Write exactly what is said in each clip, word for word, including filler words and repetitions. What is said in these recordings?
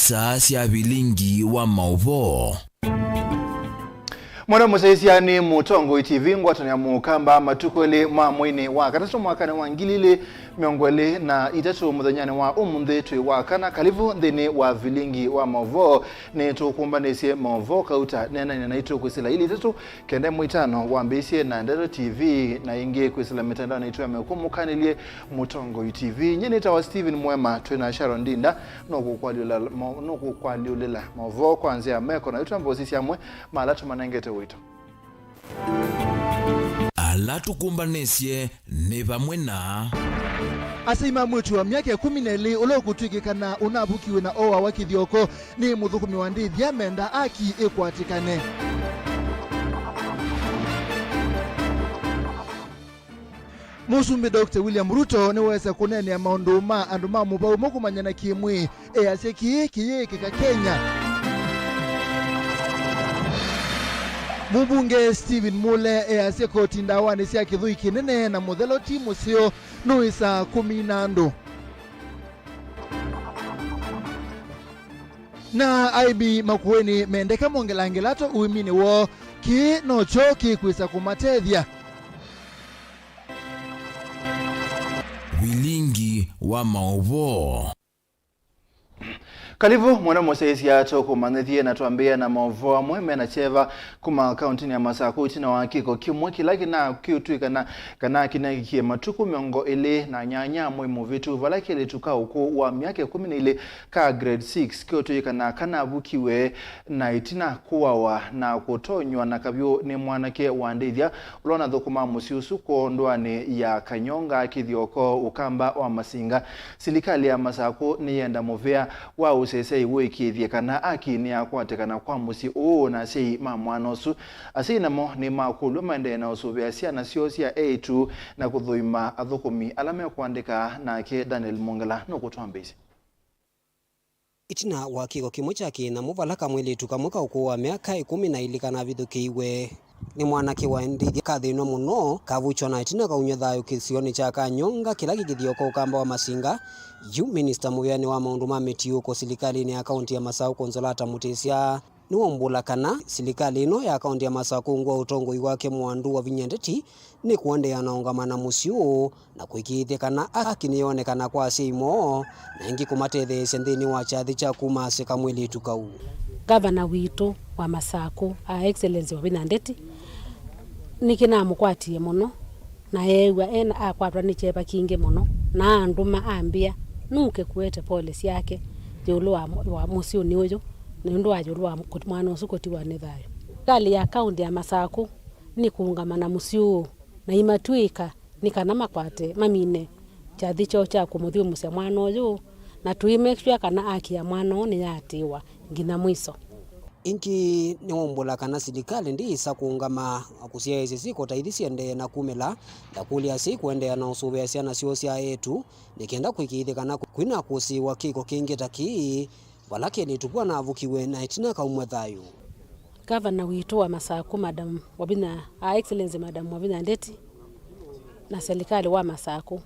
Saa sya vilingi wa maũvoo. Mwana mũsyaĩĩsya nĩ Mũtongoi T V, ngwatanĩa mũkamba matukũ elĩ ma mweinĩ wa katatũ mwakanĩ wa ngili ilĩ mĩongo ĩlĩ na itatũ, mũthenyanĩ wa ũmũnthĩ twĩ wa kana. Kalivu nthĩnĩ wa vilingi wa maũvoo. Nĩtũkũmbanĩsye maũvoo kauta neenanĩ naitũ kwĩsĩla ilĩ itatũ, kenda ĩmwe itano wambĩĩsye na Ndeto T V na ĩngĩ kwĩsĩla mĩtandaonĩ itũ ya mĩkũmũkanĩlye Mũtongoi T V. Nyie nĩtawa Stephen Mwema, twĩ na Sharon Ndinda. Nũkũkwalyũla-, mo-, nũkũkwalyũlĩla maũvoo kwa nzĩa ya meko, na yu twambe ũsisya amwe ma ala tũmanengete ũito. Ala tũkũmbanĩsye nĩ vamwe na. Asyai ma mwĩĩtu wa myaka ĩkũmi na ĩlĩ ũla ũkũtw'ĩkĩkana ũnavukiwe na ooawa kĩthyoko nĩ mũthũkũmi wa ndĩthya menda aki ĩkwatĩkane. Mũsumbĩ Doctor William Ruto nĩweesa kũneenea maũndũ ma andũ ma mũvau mo kũmanyana kĩ-mwĩĩ, easya kĩĩ kĩyĩĩkĩka Kenya. Mũmbunge Stephen Mule easya koti ndawanĩ sya kĩthũi kĩnene na mũthelo ti mũseo nũĩsaa kũmina andũ. Na aĩmi Makueni mendeka mongelangela to ũĩminĩ woo, kĩĩ nokyo kĩkwĩsa kũmatethya. Vilingi wa maũvoo. Kalivu mwana mũsyaĩĩsya, tũkũmanyĩthye na twambĩĩa na maũvoo amwe mena kyeva kuma kauntinĩ ya Masakũ. Ĩtina wa kĩko kĩmwe kĩla kĩna kĩũtw'ĩkana kana kĩnengikie matukũ mĩongo ĩlĩ na nyanya mwei mũvĩtu, vala kelĩtu ka ũkũũ wa myaka ĩkũmi na ilĩ ka grade six kĩũtw'ĩkana kanavukiwe na ĩtina kũawa na kũtonywa na kavyũ nĩ mwanake wa ndĩthya ũla ũnathũkũmaa mũsyĩ ũsu kwoo ndũanĩ ya Kanyonga, Kĩthyoko, Ũkamba wa Masinga. Silikalĩ ya Masakũ nĩyenda mũvea wa ũseseĩ ũĩkĩĩthye kana aki nĩyakwatĩkana kwa mũsyĩ ũũ na asyai ma mwana ũsu. Asyai namo nĩmakũlw'a maendee na ũsũvĩa syana syoo sya eĩtu na kũthũima athũkũmi ala mekũandĩka nake. Daniel Mongela nũkũtwambĩĩsya. Ĩtina wa kĩko kĩmwe kya kĩnyamũ vala kamwĩlĩtu kamwe ka ũkũũ wa myaka ĩkũmi na ilĩ kanavithũkĩiwe nĩ mwanake wa ndĩthya kathĩnw'a mũno, kavukywa na ĩtina kaumya thayũ kĩsionĩ kya Kanyonga kĩla kĩ Kĩthyoko, Ũkamba wa Masinga, yu minista mũvĩanĩ wa maũndũ ma mĩtiũko silikalĩnĩ ya kaunti ya Masakũ, Consolata Mutisya, nĩwaumbũla kana silikalĩ ĩno ya kaunti ya Masakũ ungu wa ũtongoi wake Mwandu Wavinya Ndeti nĩkũendeea na ũngama na mũsyĩ ũũ na kũĩkĩĩthya kana aki nĩyoonekana kwa asyai moo na ĩngĩ kũmatetheesya nthĩnĩ wa kyathĩ kya kũmaasya kamwĩlĩtu kau. Ngavana witũ wa Masakũ, Her Excellency Wavinya Ndeti, nĩkĩnamũkwatie mũno, na eew'a ena akwatwa nĩ kyeva kingĩ mũno, na andũma ambĩa nũke kũete pole syake ĩũlũ wa, wa mũsyĩnĩ ũyũ, nũndũ wa ĩũlũ wa kũ-, mwana ũsu kũtiwa nĩ thayũ. Silikalĩ ya kaunti ya Masakũ nĩkũũngama na mũsyĩ ũũ, na imatw'ĩĩka nĩ kana makwate, mamine kyathĩ kyoo kya kũmũthyũmũsya mwana ũyũ, na tũi make sure kana aki ya mwana ũũ nĩyaatĩĩwa nginya mwiso. Ĩngĩ nĩwaumbũla kana silikalĩ ndĩĩsa kũũngama kũsyaĩĩsya syĩko ta ithi siendee na kumĩla, na kũlya asyai kũendeea na ũsũvĩa syana syoo sya eĩtu, nĩ kenda kũĩkĩĩthya kana kwĩna kũsĩĩwa kĩko kĩngĩ ta kĩĩ, vala kelĩtu kũ anavukiwe na ĩtina kaumw'a thayũ. Gavana witũ wa Masakũ, Madam Wavinya, Her Excellency Madam Wavinya Ndeti, na silikalĩ wa Masakũ,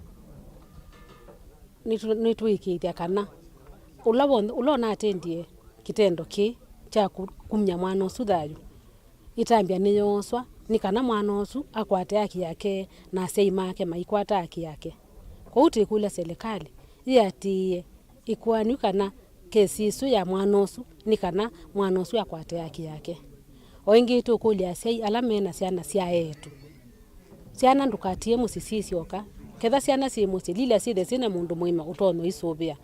nĩtũ-, nĩtũĩkĩĩthya kana ũla w'onthe, ũla ũnatendie kĩtendo kĩĩ kya ku-, kumya mwana ũsu thayũ, ĩtambya nĩyooswa nĩ kana mwana ũsu akwate aki yake na asyai make maikwata aki yake. Kwoou twĩkũlya silikalĩ yĩatĩĩe ĩkoani kana kesi ĩsu ya mwana ũsu nĩ kana mwana ũsu akwate aki yake. O ĩngĩ tũkũlya asyai ala me na syana sya eĩtu, syana ndũkatie mũsyĩ syĩ syoka. Ketha syana syĩ mũsyĩ, lilya syĩthe syĩ na mũndũ mũima ũtonya ũisũvĩa,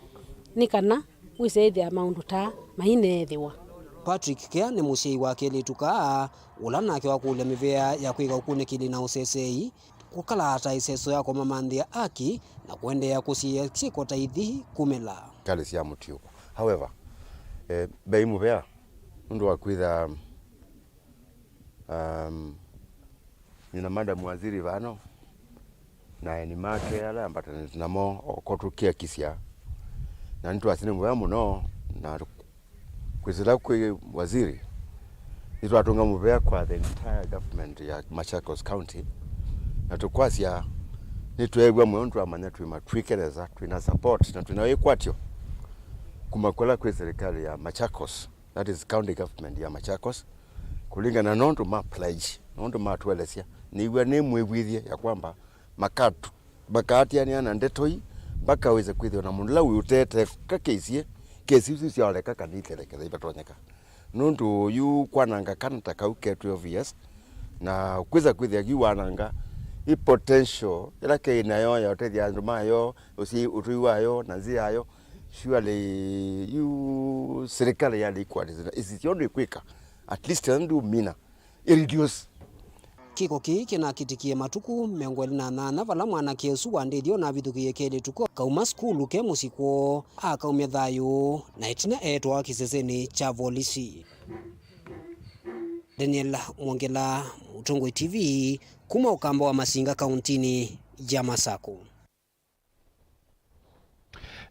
nĩ kana wĩse ĩthĩa maũndũ taa maineethĩwa. Patrick Kea nĩ mũsyai wa kelĩtu kaa, ũla nake wakũlya mĩvea ya kwĩka ũkunĩkĩli na ũseseei, kũkalaata ĩseso ya kũmamanthĩa aki, na kũendeea kũsiĩĩa syĩko ta ithi kumĩla. Ngalĩ sya mũtiũko. However, eh, mbei mũvea, nũndũ wa kwĩtha, um, nina madam waziri vano, na aeni make ala ambatanĩte namo oko tũkĩakisya. Na nĩtwasĩ nĩ mũvea mũno, na kwĩsĩla kwĩ waziri, nĩtwatũnga mũvea kwa the entire government ya Machakos County, na tũkwasya nĩtweew'a mũno, nĩtwamanya twĩma twĩkeleza, twĩna support, na twĩna wĩkwatyo Kuma kũla kwĩ serikali ya Machakos, that is county government ya Machakos, kũlingana na ũndũ ma pledge, na ũndũ matũelesya, nĩw'a nĩ mwĩw'ĩthye ya kwamba makatu, makaatĩanĩa na ndeto ii, mpaka wĩse kwĩthĩwa na mũndũ ũla wĩ ũtete ka kesi, kesi isu syaoleka kana iteleketha ivatonyeka. Nũndũ yu kwananga kana ta kau ke twelve years, na kwĩsa kwĩthĩa yu wananga ĩ potential ĩla kei nayo ya ũtethya andũ mayo, ũsyai, ũtũi wayo na nzĩ yayo, surely yu serikali yalĩ ĩkwatĩte na ĩsisya ũndũ ĩkwĩka, at least ĩla ndũmina ĩ reduce. Kĩko kĩĩ kĩnakĩtikie matukũ mĩongo ĩlĩ na nyanya vala mwanake ũsu wa ndĩthyo navithũkĩie kelĩtu ko kauma sukulu ke mũsyĩ kwoo, akaumya thayũ, na ĩtina eetwa kĩsesenĩ kya volisi. Daniel Mwongela, Mũtongoi T V, kuma Ũkamba wa Masinga, kauntinĩ ya Masakũ.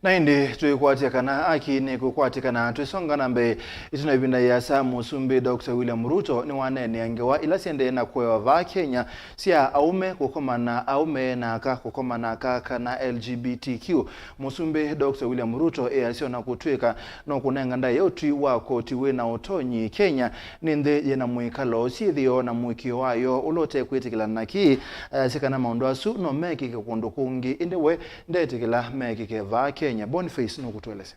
Na ĩndĩ twĩkwatya kana aki nĩ kũkwatĩkana twĩsonga na mbee. Ĩtina ĩvinda yĩasa, Mũsumbĩ Doctor William Ruto nĩwaneenea ngewa ila syendee na kũewa vaa Kenya sya aũme kũkoma na aũme na aka kũkoma na aka, kana L G B T Q. Mũsumbĩ Doctor William Ruto easya ona kũtw'ĩka no kũnenga ndaĩa ũtwi wa koti wĩ na ũtonyi, Kenya nĩ nthĩ yĩ na mwĩkalo, syĩthĩo na mũĩkĩĩo wayo ũla ũtekwĩtĩkĩlana na kĩĩ. Easya kana maũndũ asu no mekĩke kũndũ kũngĩ, ĩndĩ we ndetĩkĩla mekĩke vaa Kenya. Boniface nũkũtũelesya.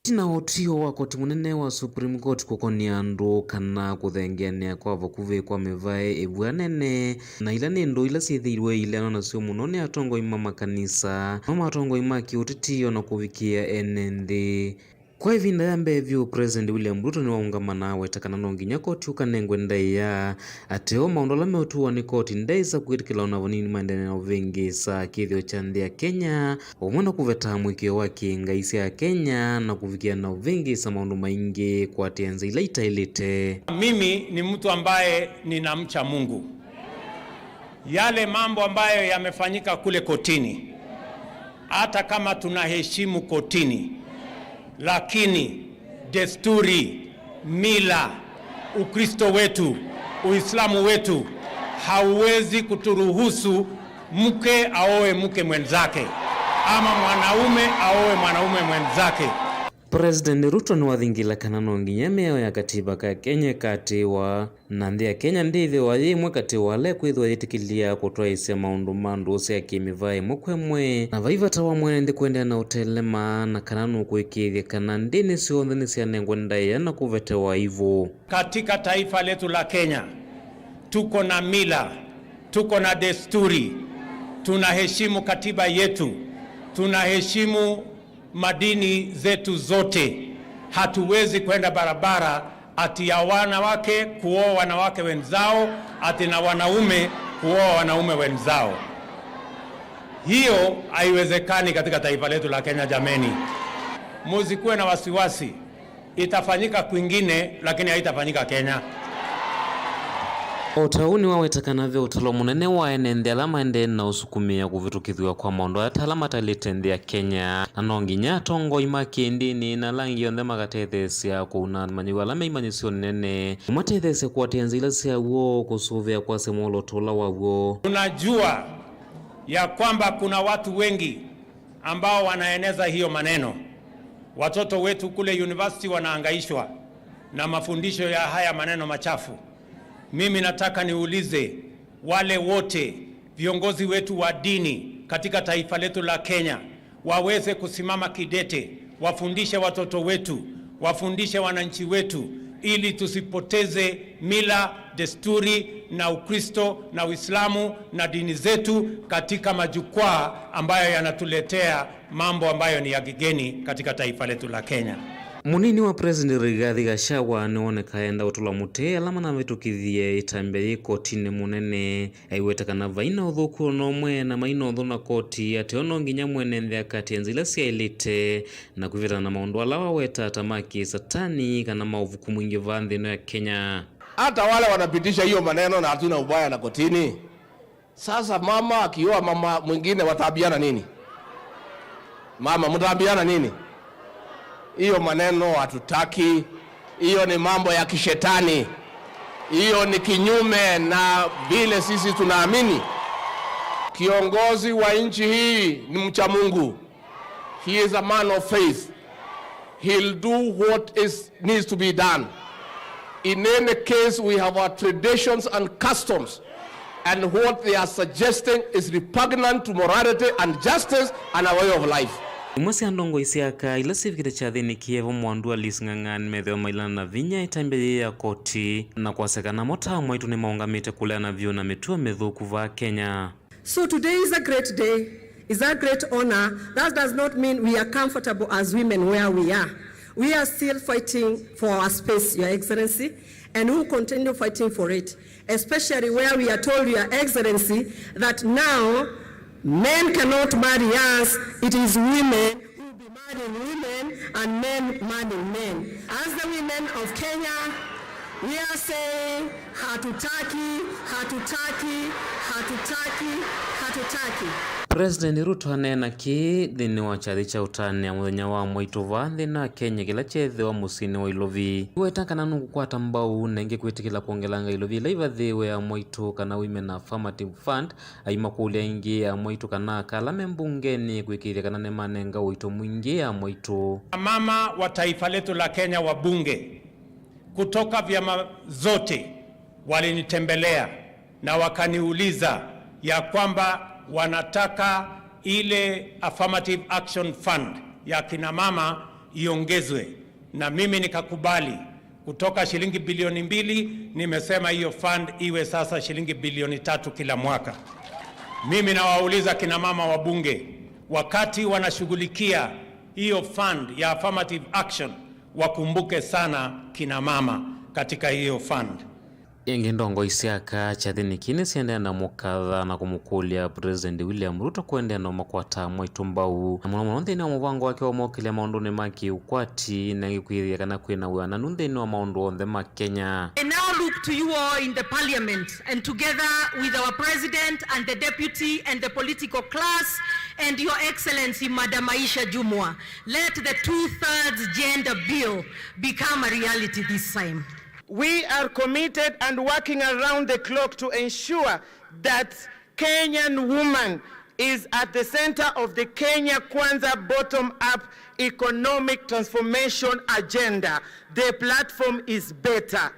Ĩtina wa ũtw'ĩo wa koti mũnene wa Supreme Court kũkonĩa andũ kana kũthengeanĩa kwa vakuvĩ kwa mĩvaĩ ĩvw'a nene, na ila nĩ ndũũ ila syĩthĩiwe iileanwa nasyo mũno nĩ atongoi ma makanisa, no atongoi ma kĩũteti, o na kũvikĩa ene nthĩ. Kwa ĩvinda ya mbee vyũ, President William Ruto nĩwaũngama na aweta kana no nginya koti ũkanengwe ndaĩa, ateo maũndũ ala meũtũwa nĩ koti ndeĩsa kwĩtĩkĩla ona vanini maendeee na ũvĩngĩĩsa kĩthĩo kya nthĩ ya Kenya, o ũmwe na kũveta mũĩkĩĩo wa kĩngai sya Kenya na kũvikĩa na ũvĩngĩĩsa maũndũ maingĩ kũatĩĩa nzĩa ila itaĩlĩte. Mimi ni mtu ambaye ninamcha Mungu. Yale mambo ambayo yamefanyika kule kotini, hata kama tunaheshimu kotini, lakini desturi, mila, Ukristo wetu, Uislamu wetu hauwezi kuturuhusu mke aoe mke mwenzake ama mwanaume aoe mwanaume mwenzake. President Ruto nĩwathingĩla kana no nginya mĩao ya katiba ka Kenya ĩkatĩĩwa, na nthĩ ya Kenya ndĩthĩwa yĩ ĩmwe katĩ wa ala ĩkwĩthĩwa yĩtĩkĩlya kũtwaĩĩsya maũndũ ma ndũũ sya kĩmĩvaĩ ĩmwe kwa ĩmwe, na vai vata wa mwene nthĩ kũendeea na ũtelema, na kana nũkũĩkĩĩthya kana ndĩni syonthe nĩsyanengwe ndaĩa na kũvetewa aivũ. Katika taifa letu la Kenya, tuko na mila, tuko na desturi, tunaheshimu katiba yetu, tunaheshimu madini zetu zote. Hatuwezi kwenda barabara ati ya wanawake kuoa wanawake wenzao, ati na wanaume kuoa wanaume wenzao. Hiyo haiwezekani katika taifa letu la Kenya, jameni. Musikuwe na wasiwasi, itafanyika kwingine, lakini haitafanyika Kenya. O ta ũu nĩwaweta kana ve ũtalo mũnene wa ene nthĩ ala maendee na ũsukumĩa kũvĩtũkĩthw'a kwa maũndũ aya ta ala mataĩlĩte nthĩ ya Kenya, na no nginya atongoi ma kĩndĩnĩ na ala angĩ onthe makatetheesya kũuna amanyĩw'a ala me imanyĩsyonĩ nene, kũmatetheesya kũatĩĩa nzĩa ila sya w'o, kũsũvĩa kwasya mwolooto ũla wa w'o. Tunajua ya kwamba kuna watu wengi ambao wanaeneza hiyo maneno. Watoto wetu kule university wanahangaishwa na mafundisho ya haya maneno machafu. Mimi nataka niulize wale wote viongozi wetu wa dini katika taifa letu la Kenya waweze kusimama kidete, wafundishe watoto wetu, wafundishe wananchi wetu, ili tusipoteze mila, desturi na Ukristo na Uislamu na dini zetu katika majukwaa ambayo yanatuletea mambo ambayo ni ya kigeni katika taifa letu la Kenya. Mũnini wa President Rigathi Gachagua nĩwoneka enda ũtũla mũtĩ ala manavĩtũkĩthie ĩtambya yĩ kotinĩ mũnene. Aiweta kana vai na ũthũku o na ũmwe na mai na ũthũ na koti, ateo no nginya mwene nthĩ akatĩe nzĩa ila syaĩlĩte na kwĩvĩtana na maũndũ ala waweta ta ma kĩsatani kana ma ũvuku mwingĩ vaa nthĩ ĩno ya Kenya. Hata wale wanapitisha hiyo maneno na hatuna ubaya na kotini. Sasa mama akioa mama mwingine, wataambiana nini? Mama, mtaambiana nini? Hiyo maneno hatutaki. Hiyo ni mambo ya kishetani. Hiyo ni kinyume na vile sisi tunaamini. Kiongozi wa nchi hii ni mcha Mungu. He is a man of faith. He'll do what is, needs to be done. In any case, we have our traditions and customs, and what they are suggesting is repugnant to morality and justice and our way of life. Imwe sya ndongoi sya aka ila syĩvikĩte kyathĩnĩ kĩĩ vo Mwandu Alice Ng'ang'a nĩmethĩwa mailana na vinya ĩtambya yĩĩ ya koti na kwasya kana mo ta amwaitũ nĩmaũngamĩte kũleana vyũ na mĩtuo mĩthũku vaa Kenya. So today is a great day, is a great honor. That does not mean we are comfortable as women where we are. We are still fighting for our space, Your Excellency, and we will continue fighting for it, especially where we are told, Your Excellency, that now men cannot marry us, it is women who will be marrying women and men marrying men. As the women of Kenya, we are saying, hatutaki, hatũtaki, hatũtaki, hatũtaki. President Ruto aneena kĩĩ nthĩnĩ wa kyathĩ kya ũtanĩa mũthenya wa mwaitũ vaa nthĩnĩ wa Kenya kĩla kyeethĩwa mũsyĩnĩ wa Ilovi. Nĩweta kana nũkũkwata mbau na ĩngĩ kwĩtĩkĩla kwongelanga Ilovi ĩla ĩvathĩĩwe ya mwaitũ kana Women Affirmative Fund, aimakũlya ĩngĩ ya mwaitũ kana aka ala me mbungenĩ kwĩkĩĩthya kana nĩmanenga ũito mwingĩ ya mwaitũ. Mama wa taifa letu la Kenya, wabunge kutoka vyama zote walinitembelea na wakaniuliza ya kwamba wanataka ile Affirmative Action Fund ya kina mama iongezwe, na mimi nikakubali. Kutoka shilingi bilioni mbili, nimesema hiyo fund iwe sasa shilingi bilioni tatu kila mwaka. Mimi nawauliza kina mama wabunge, wakati wanashughulikia hiyo fund ya affirmative action, wakumbuke sana kina mama katika hiyo fund. Ĩngĩ ndongoi sya aka kyathĩnĩ kĩĩ nĩsyaendeea na mũkatha na kũmũkũlya President William Ruto kũendeea na ũmakwata mwaitũ mbau, na mũno mũno nthĩnĩ wa mũvango wake wa ũmokĩlya maũndũnĩ ma kĩũkwati, na ĩngĩ kwĩthĩa kana kwĩ na wĩananu nthĩnĩ wa maũndũ onthe ma Kenya. I now look to you all in the parliament and together with our president and the deputy and the political class and Your Excellency Madam Aisha Jumwa, let the two-thirds gender bill become a reality this time. We are committed and working around the clock to ensure that Kenyan woman is at the center of the Kenya Kwanza bottom-up economic transformation agenda. The platform is better.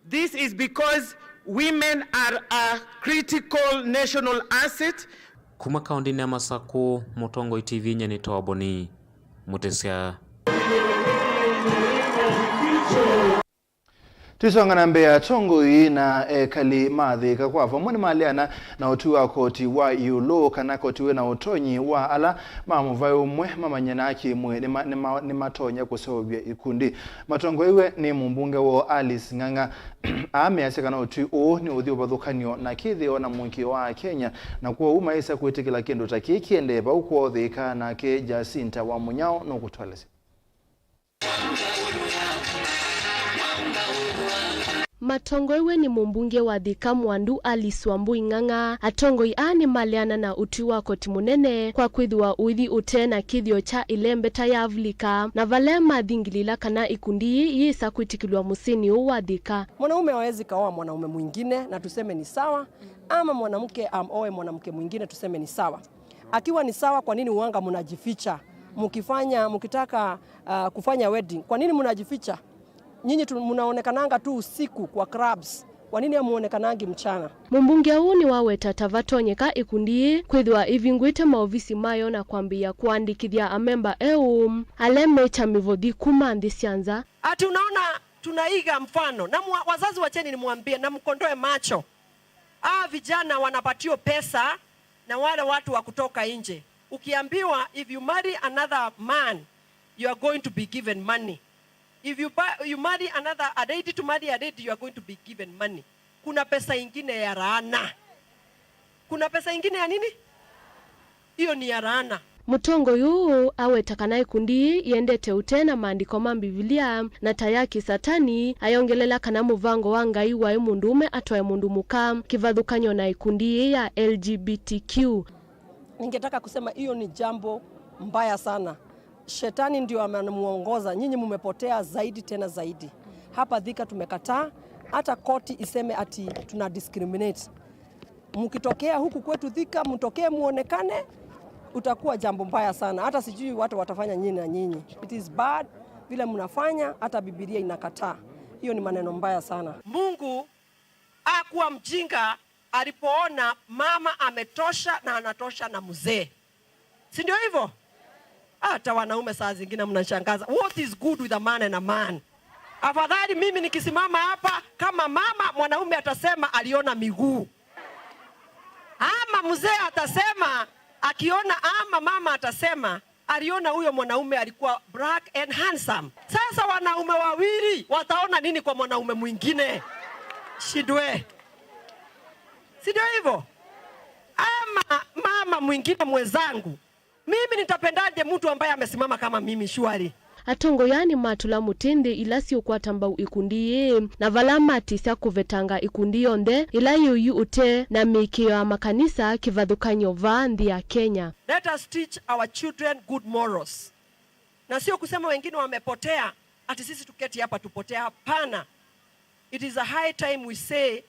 This is because women are a critical national asset. Kuma kaũntĩnĩ ya Masakũ, Mũtongoi T V nyie nĩ Toboni Mũtĩsya. Tũisonga na mbee, atongoi na ekali ma Thika kwa vamwe nĩmaleana na ũtwi wa koti wa ĩũlũ kana koti wĩ na ũtonyi wa ala ma mũvaĩ ũmwe mamanyana kĩ-mwĩĩ nĩma-, nĩma-, nĩmatonya kũseũvya ikundi. Matongoew'e nĩ mũmbunge woo Alice Ng'ang'a. Aa measya kana ũtwi ũũ nĩ ũthyũ vathũkany'o na kĩthĩo na mũĩkĩĩo wa Akenya, na kwoou maĩsa kwĩtĩkĩla kĩndũ ta kĩĩ kĩendee vau kwoo Thika. Nake Jacinta wa Mũnyao nũkũtũelesya. Matongoew'e nĩ mũmbunge wa Thika Mwandu Alice Wambui Ng'ang'a, atongoi aa nĩmaleana na ũtwi wa koti mũnene kwa kwĩthĩwa ũithi ũte na kĩthĩo kya ĩlembeta ya Avulika, na vala mathingilĩla kana ikundi ii iyĩsa kwĩtĩkĩlw'a mũsyĩnĩ ũũ wa Thika. Mwanaume hawezi kaoa mwanaume mwingine na tuseme ni sawa, ama mwanamke aoe mwanamke mwingine tuseme ni sawa. Akiwa ni sawa, kwa nini uanga mnajificha? Mkifanya, mkitaka, uh, kufanya wedding, kwa nini mnajificha? Nyinyi tu, mnaonekananga tu usiku kwa clubs. Kwa nini hamuonekanangi mchana? Mũmbunge ũũ nĩwaweta ta vatonyeka ikundi ii kwĩthĩwa ivingũĩte maovisi mayo na kwambĩĩa kũandĩkĩthya amemba eũ ala mekya mĩvothi kuma nthĩ sya nza. Ati unaona, tunaiga mfano. Na mwa-, wazazi, wacheni nimwambie, na mkondoe macho. Hawa vijana wanapatio pesa na wale watu wa kutoka nje. Ukiambiwa, if you marry another man, you are going to be given money. If you, you marry another, a lady, to marry a lady, you are going to be given money. Kuna pesa ingine ya laana. Kuna pesa ingine ya nini? Hiyo ni ya laana. Mũtongoi ũũ aweta kana ikundi ii iendete ũtee na maandĩko ma Mbivilia na ta ya kĩsatani, ayongelela kana mũvango wa Ngai waĩ mũndũũme atwae mũndũ mũka, kĩvathũkany'o na ikundi ii ya L G B T Q. Ningetaka kusema hiyo ni jambo mbaya sana. Shetani ndio anamuongoza. Nyinyi mumepotea zaidi tena zaidi. Hapa Thika tumekataa, hata koti iseme ati tuna discriminate. Mkitokea huku kwetu Thika, mtokee muonekane, Utakuwa jambo mbaya sana, hata sijui watu watafanya nini na nyinyi. It is bad vile mnafanya, hata Biblia inakataa. Hiyo ni maneno mbaya sana. Mungu hakuwa mjinga alipoona mama ametosha na anatosha na mzee, si ndio hivyo? Hata wanaume saa zingine mnashangaza. What is good with a man and a man? Afadhali mimi nikisimama hapa kama mama, mwanaume atasema aliona miguu, ama mzee atasema, akiona, ama mama atasema aliona huyo mwanaume alikuwa black and handsome. Sasa wanaume wawili wataona nini kwa mwanaume mwingine? Shidwe, si ndio hivyo? Ama mama mwingine mwenzangu, mimi nitapendaje mtu ambaye amesimama kama mimi shwari? Atongoi aa nĩmatũla mũtĩ nthĩ ila syĩũkwata mbau ikundi yĩĩ, na vala matisya kũvetanga ikundi yonthe ĩla yĩ ũyu ũte na mĩĩkĩĩo ya makanisa kĩvathũkany'o vaa nthĩ ya Kenya. Let us teach our children good morals. Na sio kusema wengine wamepotea, ati sisi tuketi hapa tupotea. Hapana. It is a high time we say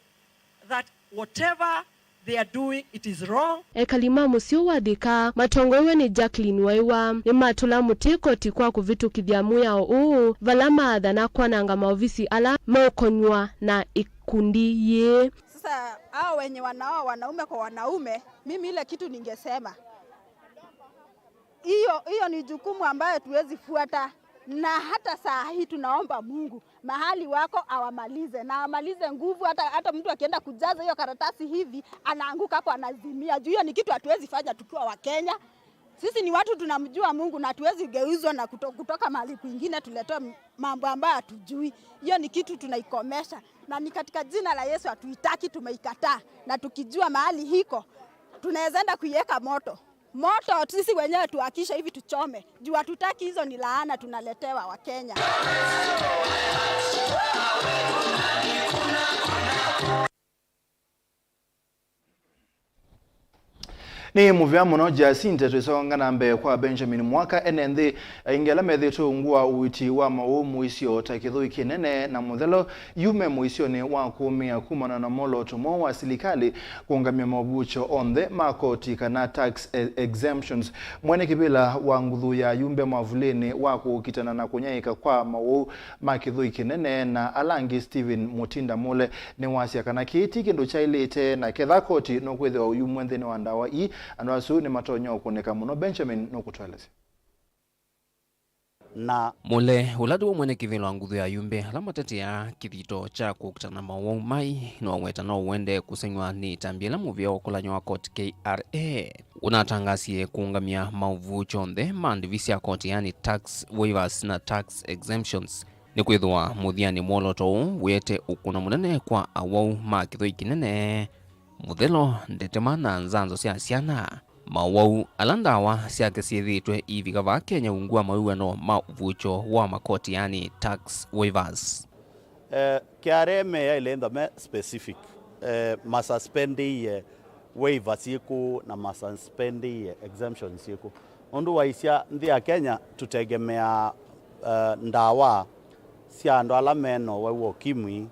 that whatever they are doing, it is wrong. Ekali ma mũsyĩ wa Thika matongoew'e nĩ Jacqueline Waiwa nĩmatũla mũtĩ koti kwa kũvĩtũkĩthya mwĩao ũũ, vala maathana kwananga maovisi ala meũkonyw'a na ikundi yĩĩ. Sasa hao wenye wanao wanaume kwa wanaume, mimi ile kitu ningesema, hiyo, hiyo ni jukumu ambayo tuwezi fuata, na hata saa hii tunaomba Mungu mahali wako awamalize, na amalize nguvu. Hata, hata mtu akienda kujaza hiyo karatasi hivi, anaanguka hapo, anazimia. Juu hiyo ni kitu hatuwezi fanya tukiwa wa Kenya. Sisi ni watu tunamjua Mungu, na hatuwezi geuzwa na kuto-, kutoka mahali kwingine tuletewe m-, mambo ambayo hatujui. Hiyo ni kitu tunaikomesha, na ni katika jina la Yesu hatuitaki, tumeikataa, na tukijua mahali hiko tunaweza enda kuiweka moto. Moto sisi wenyewe tuhakishe hivi tuchome. Juu hatutaki, hizo ni laana tunaletewa wa Kenya. Nĩ mũvea mũno Jacinta. Twĩsonga na mbee kwa Benjamin Mwaka. Ene nthĩ aingĩ ala methĩĩtwe ungu wa ũiiti wa maũũ mũisyo ta kĩthũi kĩnene na mũthelo yu me mũisyonĩ wa kũũmĩa kumana na mwolooto mwaũ wa silikalĩ kũũngamya maũvuũkyo onthe ma koti kana tax e-, exemptions. Mwene kĩvĩla wa nguthu ya ayumbe mwavulĩnĩ wa kũkitana na kũnyaĩĩka kwa maũũ ma kĩthũi kĩnene na ala angĩ, Stephen Mutinda Mule, nĩwasya kana kĩĩ ti kĩndũ kyaĩlĩte na ketha koti nũkwĩthĩwa ũyumw'e nthĩnĩ wa ndawa ii, andũ asu nĩmatonya ũkũnĩka mũno. Benjamin nũkũtũelesya. Na Mule, ũla nĩwe mwene kĩvĩla wa nguthu ya ayumbe ala mateteaa kĩthito kya kũkitana na maũwau mai, nĩwaweta no ũendee kũsengywa nĩ ĩtambya ĩla mũvĩa wa ũkũlany'o wa koti K R A ũnatangasie kũũngamya maũvuũkyo onthe ma ndivi sya koti, yani tax waivers na tax exemptions. Nĩkwĩthĩwa mũthyanĩ mwolooto ũũ wĩete ũkũno mũnene kwa awau ma kĩthũi kĩnene, mũthelo, ndetema na nzanzo sya syana, maũwau ala ndawa syake syĩthĩĩtwe iivika vaa Kenya ungu wa mawĩw'ano ma ũvuũkyo wa makoti, yani tax waivers. Eh, K R A me yaĩle ĩntha me specific, eh, masuspendiie waivers syĩkũ na masuspendiie exemptions syĩkũ. Nũndũ waisya nthĩ ya Kenya tũtegemeaa, eh, ndawa sya andũ ala me na ũwau wa ũkimwi,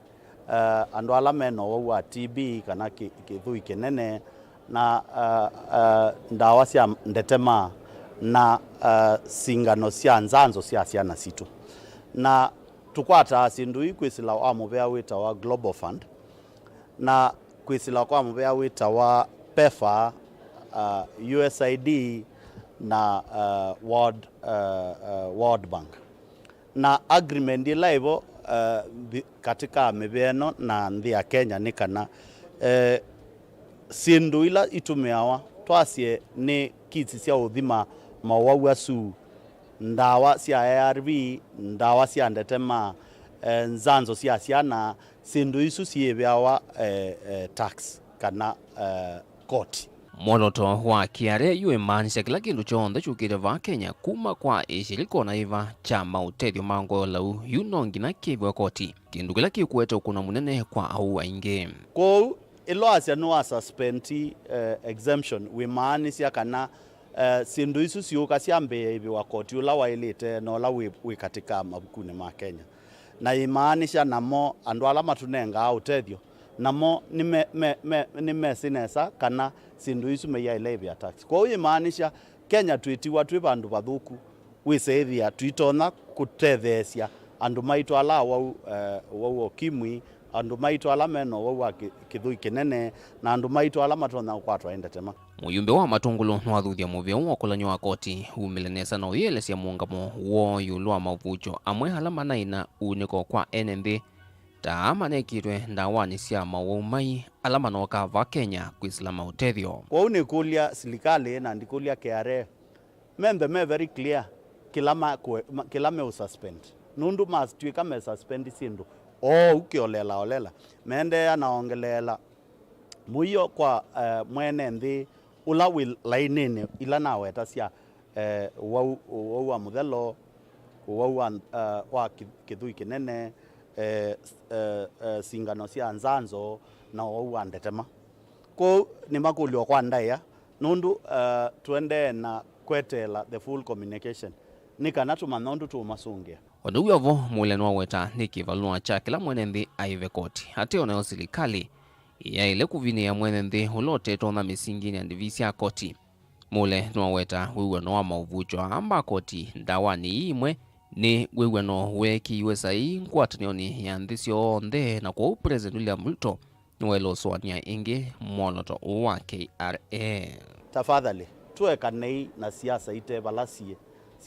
eh, andũ ala me na ũwau wa T B kana kĩ-, kĩthũi kĩnene, na, eh, eh, ndawa sya ndetema, na, eh, singano sya nzanzo sya syana sitũ. Na tũkwataa syĩndũ ii kwĩsĩla wa mũvea wĩtawa Global Fund, na kwĩsĩla kwa mũvea wĩtawa PEFA, uh, U S A I D, na, uh, World, uh, uh, World Bank. Na agreement ĩla ĩvo, uh, thi-, katika mĩvĩa ĩno na nthĩ ya Kenya nĩ kana, eh, syĩndũ ila itũmĩawa, twasye nĩ kits sya ũthima maũwau asu, ndawa sya A R V, ndawa sya ndetema, eh, nzanzo sya syana, syĩndũ isu syĩvĩawa, eh, eh, tax kana, eh, koti. Mwolooto wa K R A yu ĩmaanisya kĩla kĩndũ kyonthe kyũkĩte vaa Kenya kuma kwa ĩshĩlĩko na ĩva kya maũtethyo ma ngoo lau yu no nginya kĩĩvĩwe koti, kĩndũ kĩla kĩkũete ũkũno mũnene kwa auu aingĩ. Kwoou, ĩla wasya nĩwa suspend, eh, exemption, wĩmaanisya kana, eh, syĩndũ isu siũka syambĩĩe ĩvĩwa koti ũla waĩlĩte na ũla wĩ, wĩ katĩ ka mavukunĩ ma Kenya. Na yĩmaanisya namo andũ ala matũnengaa ũtethyo, namo nĩme-, me-, me-, nĩmesĩ nesa kana syĩndũ isu meiaĩle ĩvĩa tax. Kwoou yĩmaanisya Kenya twĩtiwa twĩ vandũ vathũku, wĩseĩthĩa tũitonya kũtetheesya andũ maitũ ala awau, eh, ũwau wa ũkimwi, andũ maitũ ala me na ũwau wa kĩ-, kĩthũi kĩnene, na andũ maitũ ala matonya kũkwatwa nĩ ndetema. Mũyumbe wa Matũngũlũ nĩwathuthya mũvĩa ũũ wa ũkũlany'o wa koti umĩle nesa na ũyĩelesya mũũngamo woo ĩũlũ wa mavucho amwe ala manaĩ na uunĩko kwa ene nthĩ, ta aa manekĩtwe ndawanĩ sya mawau mai ala manookaa vaa Kenya kwĩsĩla maũtethyo. Kwoou nĩkũlya silikalĩ na ndikũlya K R A, menthe me very clear kĩla ma-, kwe-, ma-, kĩla meũsuspend. Nũndũ matw'ĩka mesuspend syĩndũ oou kĩolela olela, meendeea na ongeleela mũio kwa, eh, mwene nthĩ ũla wĩ lainĩnĩ ila naweta sya, eh, ũwau, ũwau wa mũthelo, ũwau wa, eh, wa kĩ-, kĩthũi kĩnene, eh, s-, eh, eh, singano sya nzanzo, na ũwau wa ndetema. Kwoou nĩmakũlyo kwa ndaĩa, nũndũ, eh, tũendee na kweteela the full communication nĩ kana tũmanya ũndũ tũũmasũngĩa. O na wĩ o vo, Mũle nĩwaweta nĩ kĩvalũa kya kĩla mwene nthĩ aĩve koti, ateo nayo silikalĩ yaĩle kũvinĩĩa mwene nthĩ ũla ũtetonya mĩsinginĩ ya ndivii sya koti. Mũle nĩwaweta wĩw'ano wa maũvucho aa ma koti ndawanĩ ii imwe nĩ wĩw'ano weekĩiwe saii ngwatanĩonĩ ya nthĩ syonthe, na kwoou President William Ruto nĩwaĩle ũsũanĩa ĩngĩ mwolooto ũũ wa K R A. Tafadhali, tũekanei na siasa ite vala syĩ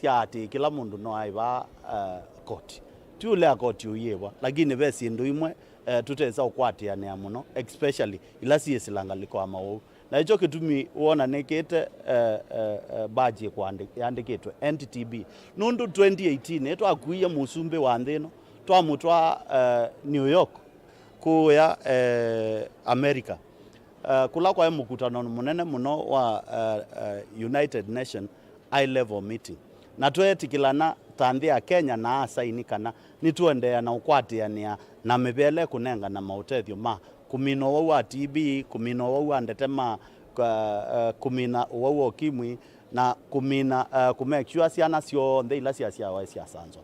sya atĩ kĩla mũndũ no aĩva, eh, koti. Ti ũlea koti ũyĩvwa, lakini ve syĩndũ imwe, eh, tũtesa ũkwatĩanĩa mũno, especially ila syĩsĩla ngalĩko ya mawau. Na ĩkyo kĩtumi wona nĩkĩte, eh, eh, eh, badge ĩkwandĩ-, yandĩkĩtwe N T B. Nũndũ twenty eighteen nĩtwakuie mũsumbĩ wa nthĩ ĩno, twamũtwaa, eh, New York, kũũya, eh, America, eh, kũla kwaĩ mũkutano mũnene mũno wa, eh, eh, United Nation high level meeting. Na tweetĩkĩlana ta nthĩ ya Kenya na asaini kana nĩtũendeea na ũkwatĩanĩa na mĩvĩa ĩla ĩkũnengana maũtethyo ma kũmina ũwau wa T B, kũmina ũwau wa ndetema, ka-, eh, kũmina ũwau wa ũkimwi, na kũmina, eh, kũ make sure syana syonthe ila syasyawa syasanzwa.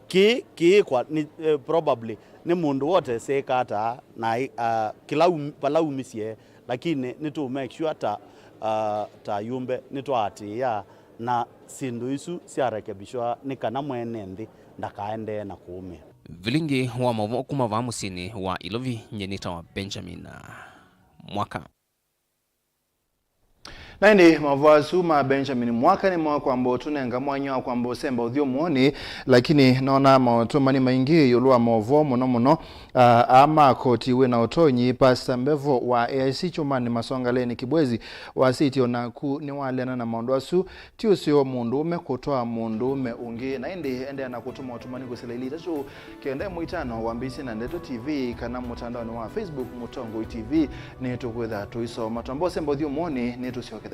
Kĩĩ, kĩĩkwa nĩ, eh, probably nĩ mũndũ woteseka ata na, ah, kĩla um-, vala umisye, lakini nĩtũ make sure ta, ah, ta ayumbe nĩtwaatĩĩa na syĩndũ isu syarekebishwa nĩ kana mwene nthĩ ndakaendee na kũũmĩa. Vilingi wa maũvoo kuma vaa mũsyĩnĩ wa Ilovi, nyie nĩtawa Benjamin Mwaka. Na ĩndĩ maũvoo asu ma Benjamin Mwaka nĩmo kwamba ũtũnenga mwanya wa kwamba ũsemba ũthyũmũonĩ, lakini nona maũtũmani maingĩ ĩũlũ wa maũvoo mũno mũno, ah, aa ma koti wĩ na ũtonyi. Pastor Mbevo wa A I C Kyũmanĩ Masongaleni Kibwezi wasĩtye o naku nĩwaleana na maũndũ asu. Ti ũseo mũndũũme kũtwaa mũndũũme ũngĩ. Na ĩndĩ endeea na kũtũma ũtũmani kwĩsĩla ilĩ itatũ kenda ĩmwe itano wambĩĩsye na Ndeto T V kana mũtandaonĩ wa Facebook Mũtongoi T V. Nĩtũkwĩtha tũisoma. Twamba ũsemba ũthyũmũonĩ, nĩtũsyokethetye.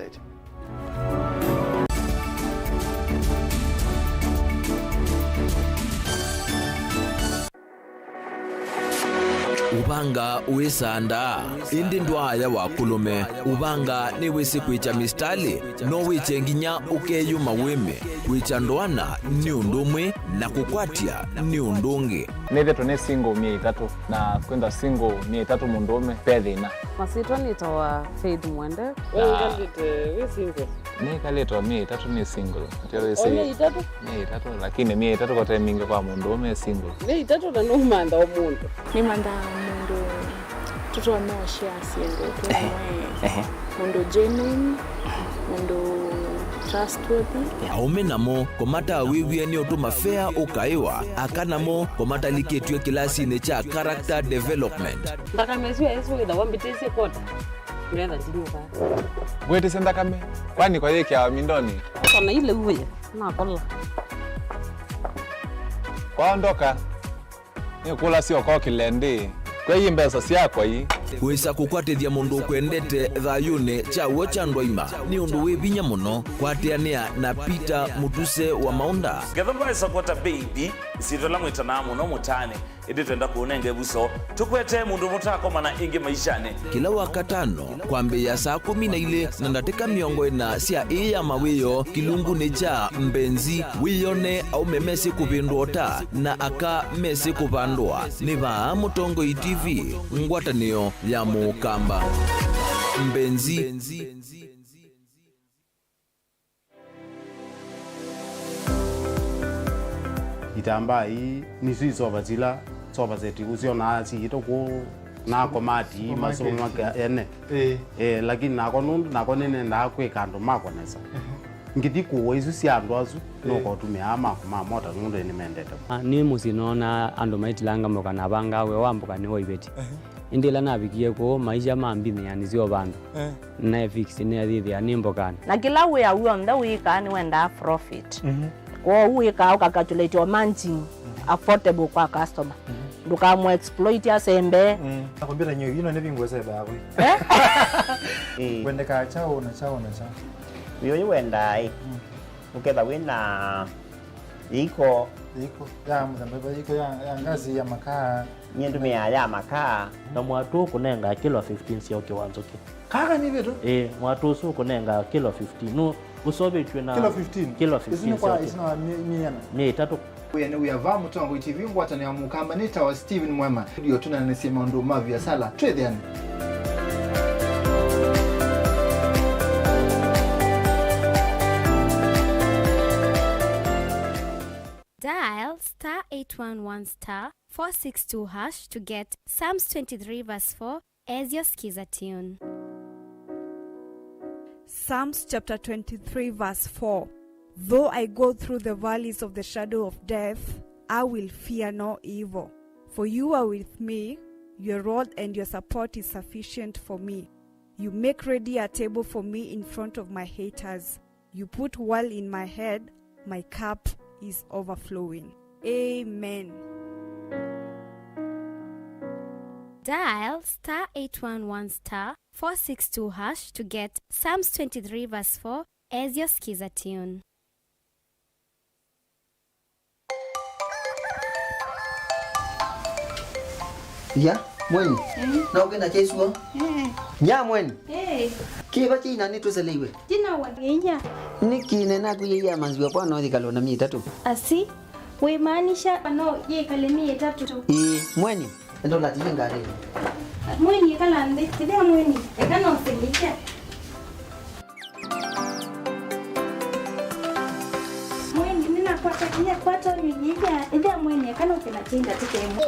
Ũvanga wĩsaa ndaa, ĩndĩ ndwaaya wa kũlũme. Ũvanga nĩwĩsĩ kwĩkya mistalĩ, no wĩkye nginya ũkeyũma wĩme. Kwĩkya ndoana nĩ ũndũ ũmwe, na kũkwatya nĩ ũndũ ũngĩ. Nĩthĩtwe nĩ single myei ĩtatũ, na kwĩthwa single myei ĩtatũ mũndũũme ve thĩna. Masyĩtwa nĩtawa Faith Mwende. We wĩkalĩte wĩ single? Nĩkalĩte o myei ĩtatũ nĩ single. Atĩ wĩsĩ o myei ĩtatũ? Myei ĩtatũ, lakini myei ĩtatũ kote mingĩ kwa mũndũũme single. Myei ĩtatũ na nũmantha o mũndũ. Nĩmanthaa mũndũ tũtonya ũshare syĩndũ twĩ. Ehe. Mũndũ genuine, mũndũ trustworthy. Aũme namo kũmatawĩw'e nĩ ũtũma fea ũkaĩwa, aka namo kũmatalikĩtw'e kĩlasinĩ kya character development. Nthakame ĩsu ya Yesũ wĩthawa mbĩtĩsye kwota, ngetha ndinyuka. Ngwĩtĩsye nthakame, kwani kwa yĩkĩawa mindonĩ? Eka na ile uwe, nakola. Kwaondoka. Nĩkũlasya ũkokĩle ndĩ, kwei mbesa syakwa ii. Kwĩsa kũkwatĩthya mũndũ ũkwendete thayũnĩ kya w'o kya ndwaima nĩ ũndũ wĩ vinya mũno. Kwatĩanĩa na Peter Mũtuse wa Maũnda. Ngetha ndwaĩsa kwota baby, ĩsyĩtwa ĩla mwĩtanaa mũno mũtaanĩ, ĩndĩ twenda kũũnenga ĩvuso, tũkwetee mũndũ mũtakomana ĩngĩ maishanĩ. Kĩla Wakatano, kwambĩĩa saa kũmi na ilĩ na ndatĩka mĩongo ĩna sya ĩĩ ya mawĩoo, kĩlungunĩ kya Mbenzi, wĩyone aũme mesĩ kũvĩndũa ũta na aka mesĩ kũvandũa. Nĩ vaa Mũtongoi T V, ngwatanĩo ya Mũkamba. Mbenzi. Itambaa ii nĩsyo isova sila sofa set ũsyonaa siĩtwe kũu na komati ii, supermarket, masupermarket ene. Ĩĩ. Eh, lakini nakwa nũndũ nakwa nĩnendaa kwĩka andũ makwa nesa. Ehe. Ngĩthi kũũa isu sya andũ asu, ĩĩ, nũkotũmĩaa makwa ma mota nũndũ nĩmendete. Ah, nĩ mũsyĩ noonaa andũ maitilanga mboka na avangaa wĩa wa mboka nĩ wa iveti. Ehe. Ĩndĩ ĩla navikie kũu, maisha mambinĩanĩsya o vandũ. Eh. Naefix nĩathĩthĩa nĩ mbokanĩ. Na kĩla wĩa w'onthe wĩkaa nĩwendaa profit. Mhm. Kwoou wĩkaa ũkacalculate o margin, mhm, affordable kwa customer. Mhm. Ndũkamũ exploit asembe. Mm. Nakwambia nyie, you know, nĩ vingo sebe hapo. Eh? Eh. Wendekaa chao na chao na chao. Ũyũ wendaa, eh. Mm. Ũketha wĩna iko. Iko ya mũthemba, iko ya, ya ngazi ya makaa. Nyie ndũmĩaa ya makaa. Na mwatũ ũkũnenga kilo fifteen sya ũkĩ wa nzũkĩ. Kaka nĩ vitu? Ĩĩ, mwatũ ũsu ũkũnenga kilo fifteen. Nũ ũsovĩtw'e na kilo fifteen? Kilo fifteen. Isu nĩ kwa, sya ũkĩ. Isu na mi-, miana? Mĩ ĩtatũ. Wĩa nĩ wĩa va Mũtongoi T V, ngwatanĩo ya Mũkamba nĩ tawa Steven Mwema. Ndio tũnanĩsye maũndũ ma viasala. Twĩthĩane. Dial star eight one one star four six two hash to get Psalms twenty-three verse four as your Skiza tune. Psalms chapter twenty-three verse four. Though I go through the valleys of the shadow of death, I will fear no evil. For you are with me, your rod and your support is sufficient for me. You make ready a table for me in front of my haters. You put oil in my head, my cup is overflowing. Amen. Dial star eight one one star four six two hash to get Psalms twenty-three verse four as your Skiza tune. Ya, mweni. Mm. Na ũkĩna kĩsuo? Eh. Ya, mweni. Eh. Kĩva kĩina nĩtũseleiwe? Tina wa ngeia. Nĩ kĩina naku yĩya manziwa kwa no yĩkalo na mĩĩ ĩtatũ? Asi, wĩmaanisha no yĩkale mĩĩ ĩtatũ? Ĩĩ, mweni. Enda ũlatilie ngalĩnĩ. Mweni, ĩkala nthĩ. Ĩthĩa mweni. Eka no sengĩkya. Mweni, nĩnakwata kĩnya kwata mĩnyĩthya, ĩthĩa mweni eka no kĩna kĩnda tĩkemwe.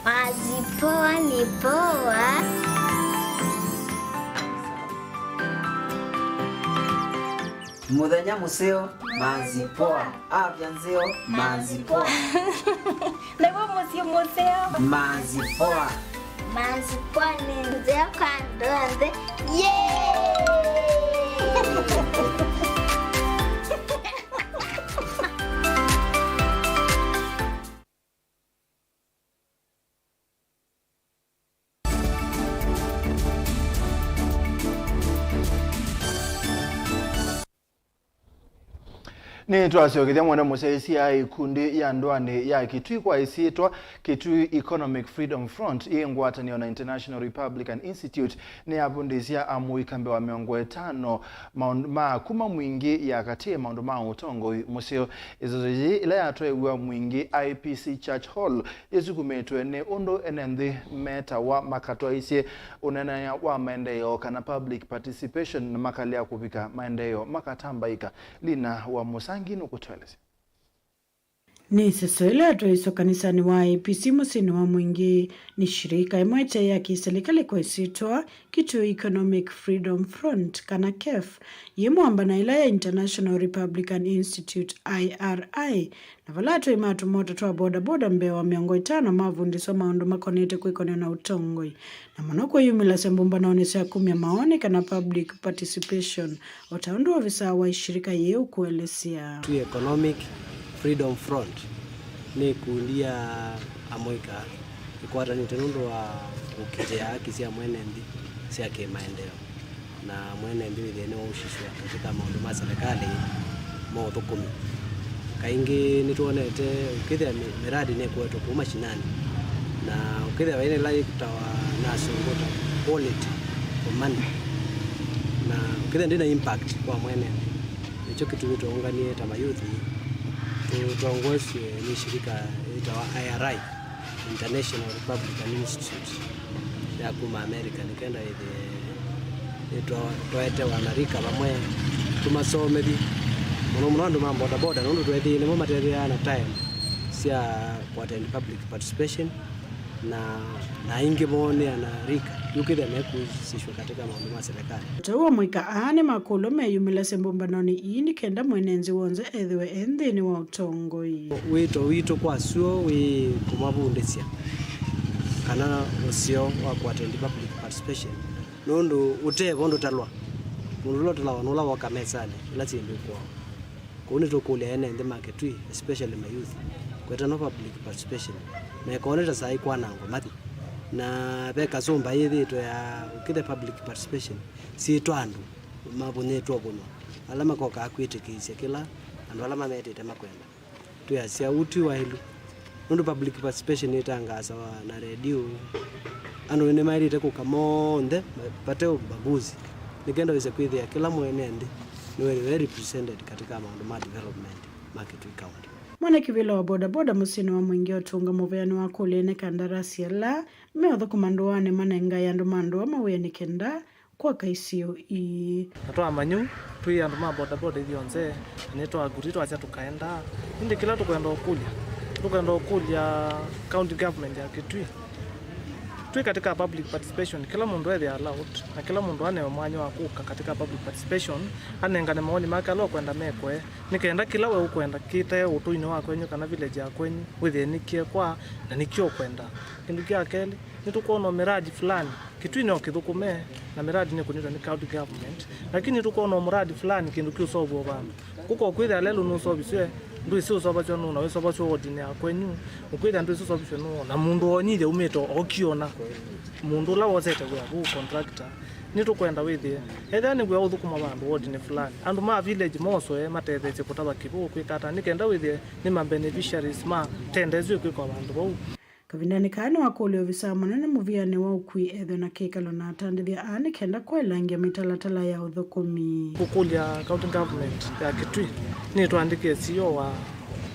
Mazipoa ni poa. Mũthenya mũseo, manzi poa. Afya nzeo, manzi poa. Naw'o mũsyĩ mũseo, manzi poa. Manzi poa nĩ nzeo kwa andũ onthe. Yay! Nĩtwasyokethya mwenda mũsyaĩĩsya ikundi ya ndũanĩ ya Kitui kwa ĩsyĩtwa Kitui Economic Freedom Front, yĩ ngwatanĩo na International Republican Institute, nĩyavundĩsya amũika mbee wa mĩongo ĩtano maũndũ ma kuma Mwingĩ ya katĩ maũndũ ma ũtongoi mũseo. Ĩseso yĩĩ ĩla yatwaĩw'a Mwingĩ I P C Church Hall yĩsukumĩtwe nĩ ũndũ ene nthĩ metawa makatwaĩsye ũneenany'a wa maendeeo kana public participation na makalea kũvika maendeeo makatambaĩka. Lina wa Mũsangi nũkũtũelesya. Nĩ ĩseso ĩla yatwaĩswe kanisanĩ wa I P C mũsyĩnĩ wa Mwingĩ nĩ shirika ĩmwe ĩte ya kĩsilikalĩ kwa ĩsyĩtwa Kitui Economic Freedom Front, kana kef, yĩ mũamba na ĩla ya International Republican Institute, I R I, na vala atwai ma tũmota twa bodaboda mbee wa mĩongo ĩtano mavundĩswa maũndũ makonete kwĩkonea na ũtongoi, na mũno kwĩyumĩlasya mbũmbanonĩ sya kumya maoni kana public participation, o ta ũndũ ovisaa wa ishirika yĩĩ ũkũelesya. Kitui Economic Freedom Front nĩ ikundi ya amũika ĩkwatanĩte nũndũ wa kũkitĩa haki sya mwene nthĩ sya kĩmaendeeo, na mwene nthĩ wĩthĩe nĩwausisw'a katika maũndũ ma serikali ma ũthũkũmi. Kaingĩ nĩtwonete ũkĩthĩa mi-, miradi nĩkũetwe kũu mashinani, na ũkĩthĩa ĩla yĩtawa na asũngũ ta quality for money, na ũkĩthĩa ndĩna impact kwa mwene nthĩ. Nĩkyo kĩtumi twaũnganie ta mayuthi, tũtongoesye nĩ shirika yĩtawa I R I. International Republican Institute ya kuma America, nĩ kenda ĩthĩe nĩtwaete wanarika vamwe tũmasomethye. Mũno mũno andũ ma bodaboda, nũndũ tweethĩie nĩmo matethĩaa na time sya kũattend public participation, na, na aingĩ moo nĩ anarika, yu kĩthĩa mekũsishwa katika maũndũ ma serikali. Ũtau wa mũika aa nĩmakũlwa meyumĩlasye mbũmbanonĩ ii nĩ kenda mwene nthĩ w'onthe ethĩwe e nthĩnĩ wa ũtongoi. Wĩto witũ kwa syũa wĩ kũmavundĩsya kana ũseo wa kũattend public participation, nũndũ ũtevo ndũtalwa. Mũndũ ũla ũtalawa nũla woka mesanĩ ĩla syĩndũ ikwao. Kwoou nĩtũkũlya ene nthĩ ma Kitui, especially my youth, kwetano public participation, mekone ta saa ikwanangwa mathi. Na ve kasũmba yĩthĩĩtwe ya ũkĩthe public participation syĩtwa andũ mavũnyĩtwe ũvũny'o, ala makokaa kwĩtĩkĩĩsya kĩla andũ ala mametĩte makwenda. Twĩasya ũu ti waĩlu, nũndũ public participation ĩtangaasawa na redio. Andũ nĩmaĩlĩte kũka monthe vate ũbaguzi, nĩ kenda wĩse kwĩthĩa kĩla mwene nthĩ nĩwethĩwa e represented katika maũndũ ma development ma Kitui County. Mwene kĩvĩla wa bodaboda mũsyĩnĩ wa Mwingĩ atũnga mũvea nĩwakũlya ene kandarasi ala meũthũkũma ndũanĩ manengae andũ ma ndũa mawĩa nĩ kenda kwaka isio ii. Na twamanya twĩ andũ ma bodaboda ithyonthe, na nĩtwaagree twasya tũkaenda. Ĩndĩ kĩla tũkwenda ũkũlya, tũkwenda ũkũlya county government ya Kitui, twĩ katika public participation, kĩla mũndũ ethĩe allowed, na kĩla mũndũ anewe mwanya wa kũka katika public participation, anengane mawoni make ala ũkwenda mekwe, nĩ kenda kĩla we ũkwenda kĩte ũtũinĩ wa kwenyu kana village ya kwenyu wĩthĩe nĩkĩekwa na nĩkyo ũkwenda. Kĩndũ kya kelĩ, nĩtũkwona miradi fulani Kitui no kĩthũkũme, na miradi nĩkũnĩtwe nĩ county government, lakini nĩtũkwona muradi fulani kĩndũ kĩũsovwa vandũ. Kũka ũkwĩthĩa lelũ nũsovisye, ndwĩsĩ ũsovasya nũũ, na wĩsovasya wodinĩ ya kwenyu, ũkwĩthĩa ndwĩsĩ ũsovisye nũũ, na mũndũ wonyithya umĩte okiona, mũndũ ũla wosete wĩa vau, contractor. Nĩtũkwenda wĩthĩe, ethĩa nĩ wĩa ũthũkũma vandũ wodinĩ fulani, andũ ma village mosoe matetheesye kũtava kĩvũ kwĩka ata nĩ kenda wĩthĩe nĩ ma beneficiaries ma tenda ĩsu ĩkwĩkwa vandũ vau. Kavindanĩ kaa nĩwakũlya ovisaa mũnene mũvĩanĩ wa ũkui ethwe na kĩkalo na atandĩthya aa nĩ kenda kwaĩlangya mĩtalatala ya ũthũkũmi. Kũkũlya county government ya Kitui nĩtwandĩkĩe C E O wa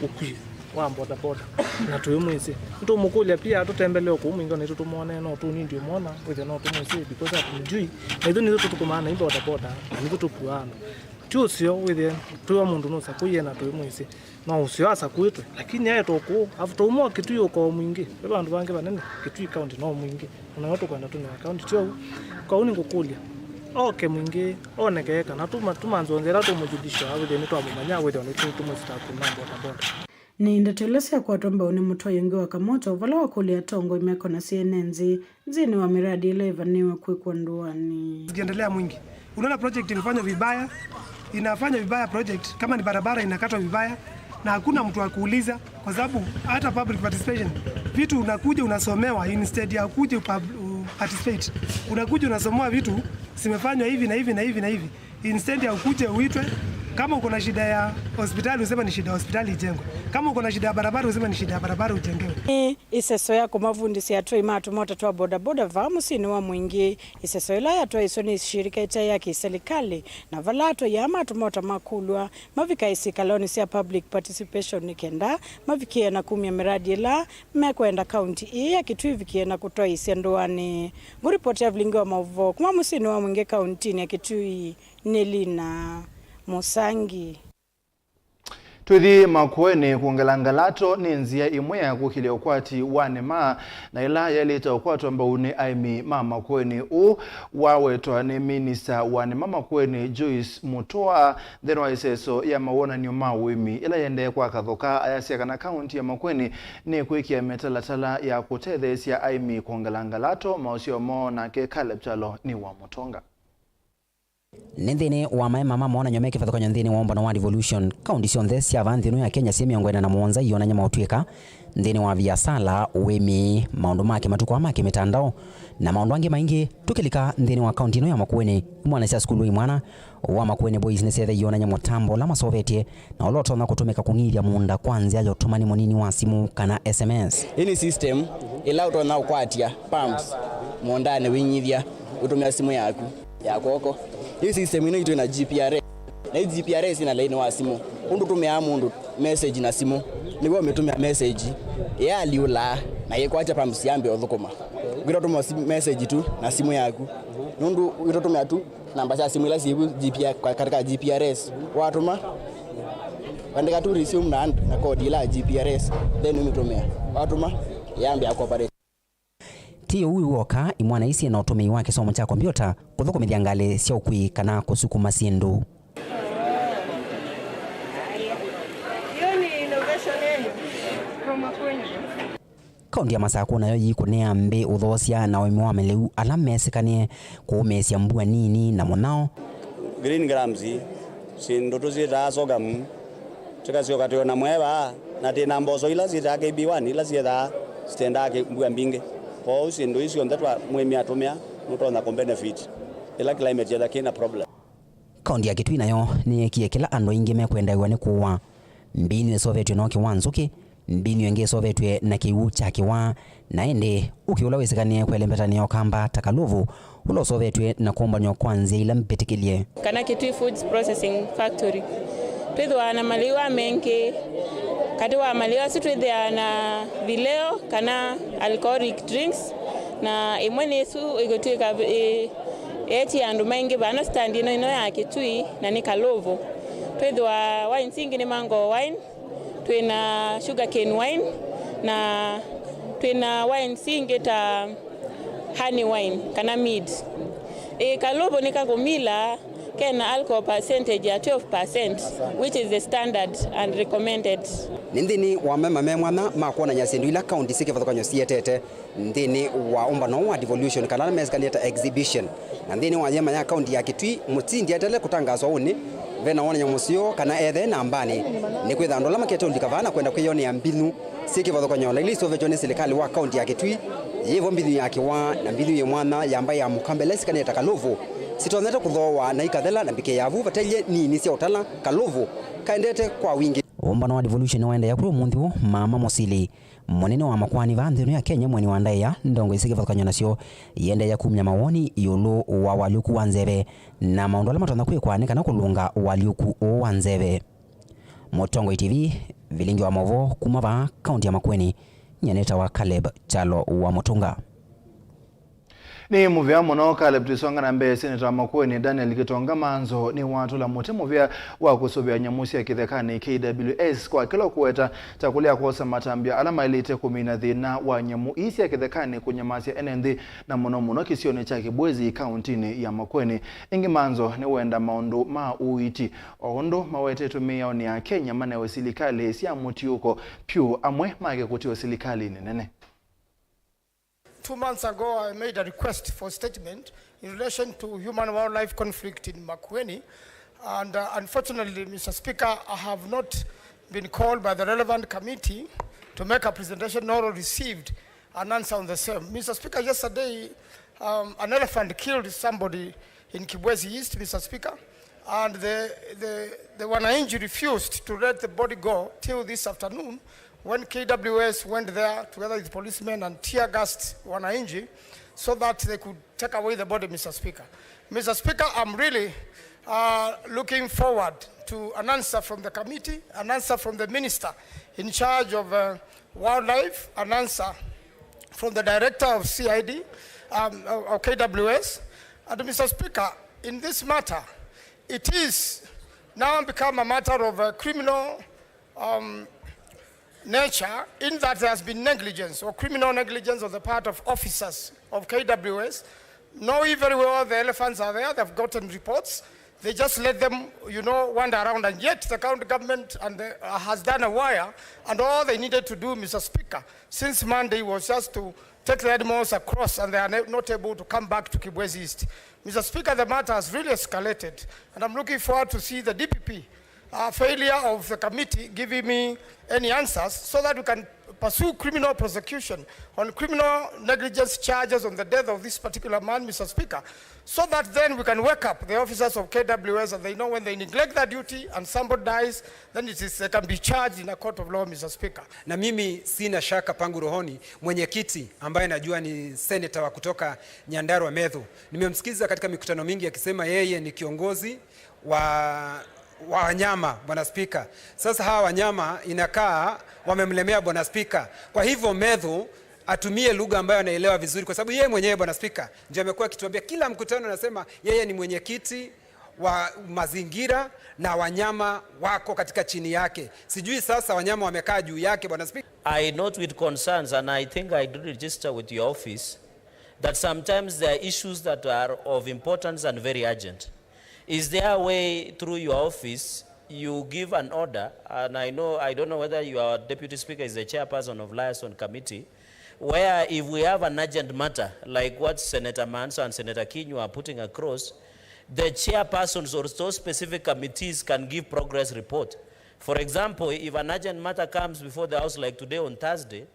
ũkui wa bodaboda na tũimwĩsĩ. Nĩtũmũkũlya pia atũtembelee kũu Mwingĩ, naitũ tũmwone, no tũnindi ũmwona wĩthĩa no tũmwĩsĩ because hatumjui, na ithu nĩtũ tũthũkũmaa na i bodaboda na nĩtũ tũkuaa andũ. Ti ũseo wĩthĩe twĩwa mũndũ nũsakũie na tũimwĩsĩ. No ũseo asakuĩtwe, lakini aetwe kũũ, after uma Kitui ũkoo Mwingĩ, ve vandũ vangĩ vanene, Kitui County no Mwingĩ, na nayo tũkwenda tũnĩwe county ti ũu. Kwoou nĩngũkũlya, oke Mwingĩ, onekee kana tũma-, tũmanzonzela tũmũjulisha, wĩthĩe nĩtwamũmanya, wĩthĩe nĩtũmũsita kuma bodaboda. Nĩ ndeto ila syakwatwa mbau nĩ mũtwai ũngĩ wa Kamoto, vala wakũlya atongoi meko na syene nthĩ nthĩnĩ wa miradi ĩla ĩvanĩwe kwĩkwa ndũanĩ. Zikiendelea Mwingi. Unaona project imefanywa vibaya, inafanywa vibaya project, kama ni barabara inakatwa vibaya, na hakuna mtu wa kuuliza, kwa sababu hata public participation, vitu unakuja unasomewa instead ya kuja upa-, u-, participate. Unakuja unasomewa vitu zimefanywa hivi na hivi na hivi na hivi. Instead ya ukuje uitwe, kama uko na shida ya hospitali, usema ni shida ya hospitali ijengwe. Kama uko na shida ya barabara, usema ni shida ya barabara ujengewe. Nĩ ĩseso ya kũmavundĩsya atwai ma tũmota twa bodaboda vaa mũsyĩnĩ wa Mwingi. Ĩseso ĩla yatwaĩswe nĩ shirika ĩtaĩ ya kĩselikalĩ, na vala atwai aa ma tũmota makũlw'a mavikae syĩkalonĩ sya public participation nĩ kenda mavikĩe na kumya mĩradi ĩla mekwenda kaunti ĩĩ ya Kitui ĩvikĩe na kũtwaĩĩsya ndũanĩ. Ngũripoti ya vilingi wa maũvoo kuma mũsyĩnĩ wa Mwingi kauntinĩ ya Kitui. Nĩ Lina Mũsangi. Twĩthi Makueni, kwongela ngalato nĩ nzĩa ĩmwe ya kũkĩlya ũkwati wa nĩma, na ĩla yaĩlĩte ũkwatwa mbau nĩ aĩmi ma Makueni. Ũũ wawetwa nĩ minista wa nĩma Makueni, Joyce Mutua, nthĩnĩ wa ĩseso ya mawonany'o ma ũĩmi ĩla yendee kwa Kathoka, ayasya kana kaunti ya Makueni nĩkwĩkĩa mĩtalatala ya kũtetheesya aĩmi kwongela ngalato maũseo moo. Nake Caleb Kyalo nĩ wa Mũtonga. Nĩ nthĩnĩ wa maema ma mawonany'o me kĩvathũkany'o nthĩnĩ wa ũmbano wa Devolution, kaunti syonthe sya vaa nthĩ ĩno ya Kenya syĩ mĩongo ĩna na mũonza iyonany'a maũtw'ĩka nthĩnĩ wa viasala, ũĩmi, maũndũ ma kĩmatukũ ma kĩmĩtandao, na maũndũ angĩ maingĩ. Tũkĩlika nthĩnĩ wa kaunti ĩno ya Makueni, imwana sya sukulu wa imwana wa Makueni Boys nĩsyetha iyonany'a mũtambo ũla masovetye na ũla ũtonya kũtũmĩka kũng'ithya mũũnda kwa nzĩa ya ũtũmani mũnini wa simũ kana S M S. Ĩĩ nĩ system ĩla ũtonya ũkwatya pumps mũũndanĩ wĩng'ithya ũtũmĩa simũ yaku ya kw'oko. Ĩĩ system ĩno itũ ĩna G P R S, na ĩ G P R S ĩna laini wa simũ. Ũndũ ũtũmĩaa mũndũ message na simũ, nĩw'o ũmĩtũmĩa message ĩyaalyũlaa. Na ĩkwatya pumps yambe ũthũkũma. Wĩtatũma si-, message tu na simũ yaku. Nũndũ wĩtatũmĩa tu namba sya simũ ila syĩvu G P R, kwa-, katika G P R S. Watũma, wandĩka tu resume na, na code ila G P R S, then ũmĩtũmĩa. Watũma, yambĩa kũoperate. Ti ũu w'oka, imwana ii syĩ na ũtũmĩi wa kĩsomo kya kombyũta, kũthũkũmĩthya ngalĩ sya ũkui, kana kũsukuma syĩndũ. Hiyo ni innovation yenu. Kaũntĩ ya Masakũ nayo yĩikũnĩa mbĩ ũthoosya na ũĩmi wa malĩu ala mesĩkanĩe kũũmĩĩsya mbua nini na mũnyao. Green grams, syĩndũ tũsyĩtaa sorghum, tũkasyoka twĩ na mwea vaa, na twĩ na mboso ila syĩtaa K B one, ila syĩthaa sitendaa kĩ-, mbua mbingĩ. Kwoou syĩndũ ii syonthe twa mũĩmi atũmĩa, nũtonya kũ benefit ĩla climate yĩthwa kĩna problem. Kaũntĩ ya Kitui nayo nĩyeekie kĩla andũ aingĩ mekwendaĩwa nĩ kũũa. Mbinyu ĩsovetw'e na ũkĩ wa nzũkĩ, mbinyu ĩngĩ ĩsovetw'e na kĩw'ũ kya kĩwaa, na ĩndĩ ũkĩ ũla wĩsĩkanĩe kwelembeta nĩ ũkamba ta kalũvũ, ũla ũsovetw'e na kũmbanw'a kwa nzĩa ila mbĩtĩkĩlye. Kana Kitui Foods Processing Factory. Twĩthĩawa na malĩu a mengĩ. Katĩ wa malĩu asu twĩthĩawa na vileo kana alcoholic drinks, na ĩmwe nĩ ĩsu ĩkũtw'ĩka ĩ-, ĩetie andũ maingĩ vana stand ĩno, ĩno ya Kitui, na nĩ kalũvũ. Twĩthĩwa wines ingĩ nĩ mango wine, twĩ na sugar cane wine, na twĩ na wines ingĩ ta honey wine kana mead. Ĩ, kalũvũ nĩ kakũmila, kena alcohol percentage ya twelve percent, which is the standard and recommended. Nĩ nthĩnĩ wa mema me mwanya ma kwonany'a syĩndũ ila kaũntĩ syĩ kĩvathũkany'o sietete nthĩnĩ wa ũmbano wa devolution, kana ala mesĩkanĩe ta exhibition. Na nthĩnĩ wa yema ya kaũntĩ ya Kitui, mũtindi aetele kũtangaswa ũnĩ, ve na wonany'o mũseo kana ethe nambanĩ, nĩkwĩtha andũ ala makete ũlika vaa na kwenda kwĩyonea mbinyu syĩ kĩvathũkany'o na ila iseũvĩtw'e nĩ silikalĩ wa kaũntĩ ya Kitui, yĩvo mbinyu ya kĩwaa na mbinyu yĩ mwanya ya mbaĩ ya Mũkamba ĩla ĩsĩkanĩe ta kalũvũ, sitonyete kũthooa na ikathela na mbikĩ ya vu vatailye nini sya ũtala kalũvũ kaendete kwa wingĩ. Ũmbano wa devolution nĩwaendeea kũla ũmũnthĩ ũũ, mama Mũsili, mũnene wa makoani vaa nthĩ ĩno ya Kenya, mweni wa ndaĩa, ndongoi syĩ kĩvathũkany'o nasyo iendeea kumya mawoni ĩũlũ wa ũalyũku wa nzeve na maũndũ ala matonya kwĩkwa nĩ kana kũlũnga ũalyũku ũũ wa nzeve. Mũtongoi T V, vilingi wa maũvoo kuma vaa kaũntĩ ya Makueni, nyie nĩtawa Caleb Kyalo wa Mũtũnga. Nĩ mũvea mũno Caleb. Tũisonga na mbee, seneta wa Makueni Daniel Gitonga Manzo nĩwatũla mũtĩ mũvea wa kũsũvĩa nyamũ sya kĩthekanĩ, K W S, kwa kĩla ũkũweta ta kũlea kwosa matambya ala maĩlĩte kũmina thĩna wa nyamũ ii sya kĩthekanĩ kũnyamasya ene nthĩ, na mũno mũno kĩsionĩ kya Kibwezi, kaũntĩnĩ ya Makueni. Ĩngĩ Manzo nĩwenda maũndũ ma ũiiti, o ũndũ mawetetwe mĩaonĩ ya Kenya, manewe silikalĩ sya mũtiũko pyũ, amwe make kũtiwa silikalĩnĩ nene. Two months ago, I made a request for statement in relation to human-wildlife conflict in Makueni. And, uh, unfortunately, Mister Speaker, I have not been called by the relevant committee to make a presentation nor received an answer on the same. Mister Speaker, yesterday, um, an elephant killed somebody in Kibwezi East, Mister Speaker, and the, the, the wananchi refused to let the body go till this afternoon when K W S went there together with policemen and tear gassed wananchi so that they could take away the body, Mister Speaker. Mister Speaker, I'm really, uh, looking forward to an answer from the committee, an answer from the minister in charge of, uh, wildlife, an answer from the director of C I D, um, of, of K W S. And Mister Speaker, in this matter, it is now become a matter of, uh, criminal, um, nature, in that there has been negligence or criminal negligence on the part of officers of K W S. Know very well the elephants are there, they've gotten reports. They just let them, you know, wander around, and yet the county government and the, uh, has done a wire, and all they needed to do, Mister Speaker, since Monday was just to take the animals across, and they are not able to come back to Kibwezi East. Mister Speaker, the matter has really escalated, and I'm looking forward to see the D P P, uh, failure of the committee giving me any answers so that we can pursue criminal prosecution on criminal negligence charges on the death of this particular man, Mister Speaker, so that then we can wake up the officers of K W S and they know when they neglect their duty and somebody dies, then it is, they can be charged in a court of law, Mister Speaker. Na mimi sina shaka pangu rohoni, mwenyekiti ambaye najua ni senator wa kutoka Nyandarua Methu, nimemsikiza katika mikutano mingi akisema yeye ni kiongozi wa, wa wanyama, Bwana Spika. Sasa hawa wanyama inakaa wamemlemea Bwana Spika. Kwa hivyo Methu atumie lugha ambayo anaelewa vizuri, kwa sababu yeye mwenyewe, Bwana Spika, ndio amekuwa akituambia kila mkutano, anasema yeye ni mwenyekiti wa mazingira na wanyama wako katika chini yake. Sijui sasa wanyama wamekaa juu yake, Bwana Spika. I note with concerns, and I think I do register with your office, that sometimes there are issues that are of importance and very urgent. Is there a way through your office you give an order, and I know, I don't know whether your deputy speaker is the chairperson of liaison committee, where if we have an urgent matter like what Senator Manso and Senator Kinyu are putting across, the chairpersons or those specific committees can give progress report. For example, if an urgent matter comes before the House like today on Thursday,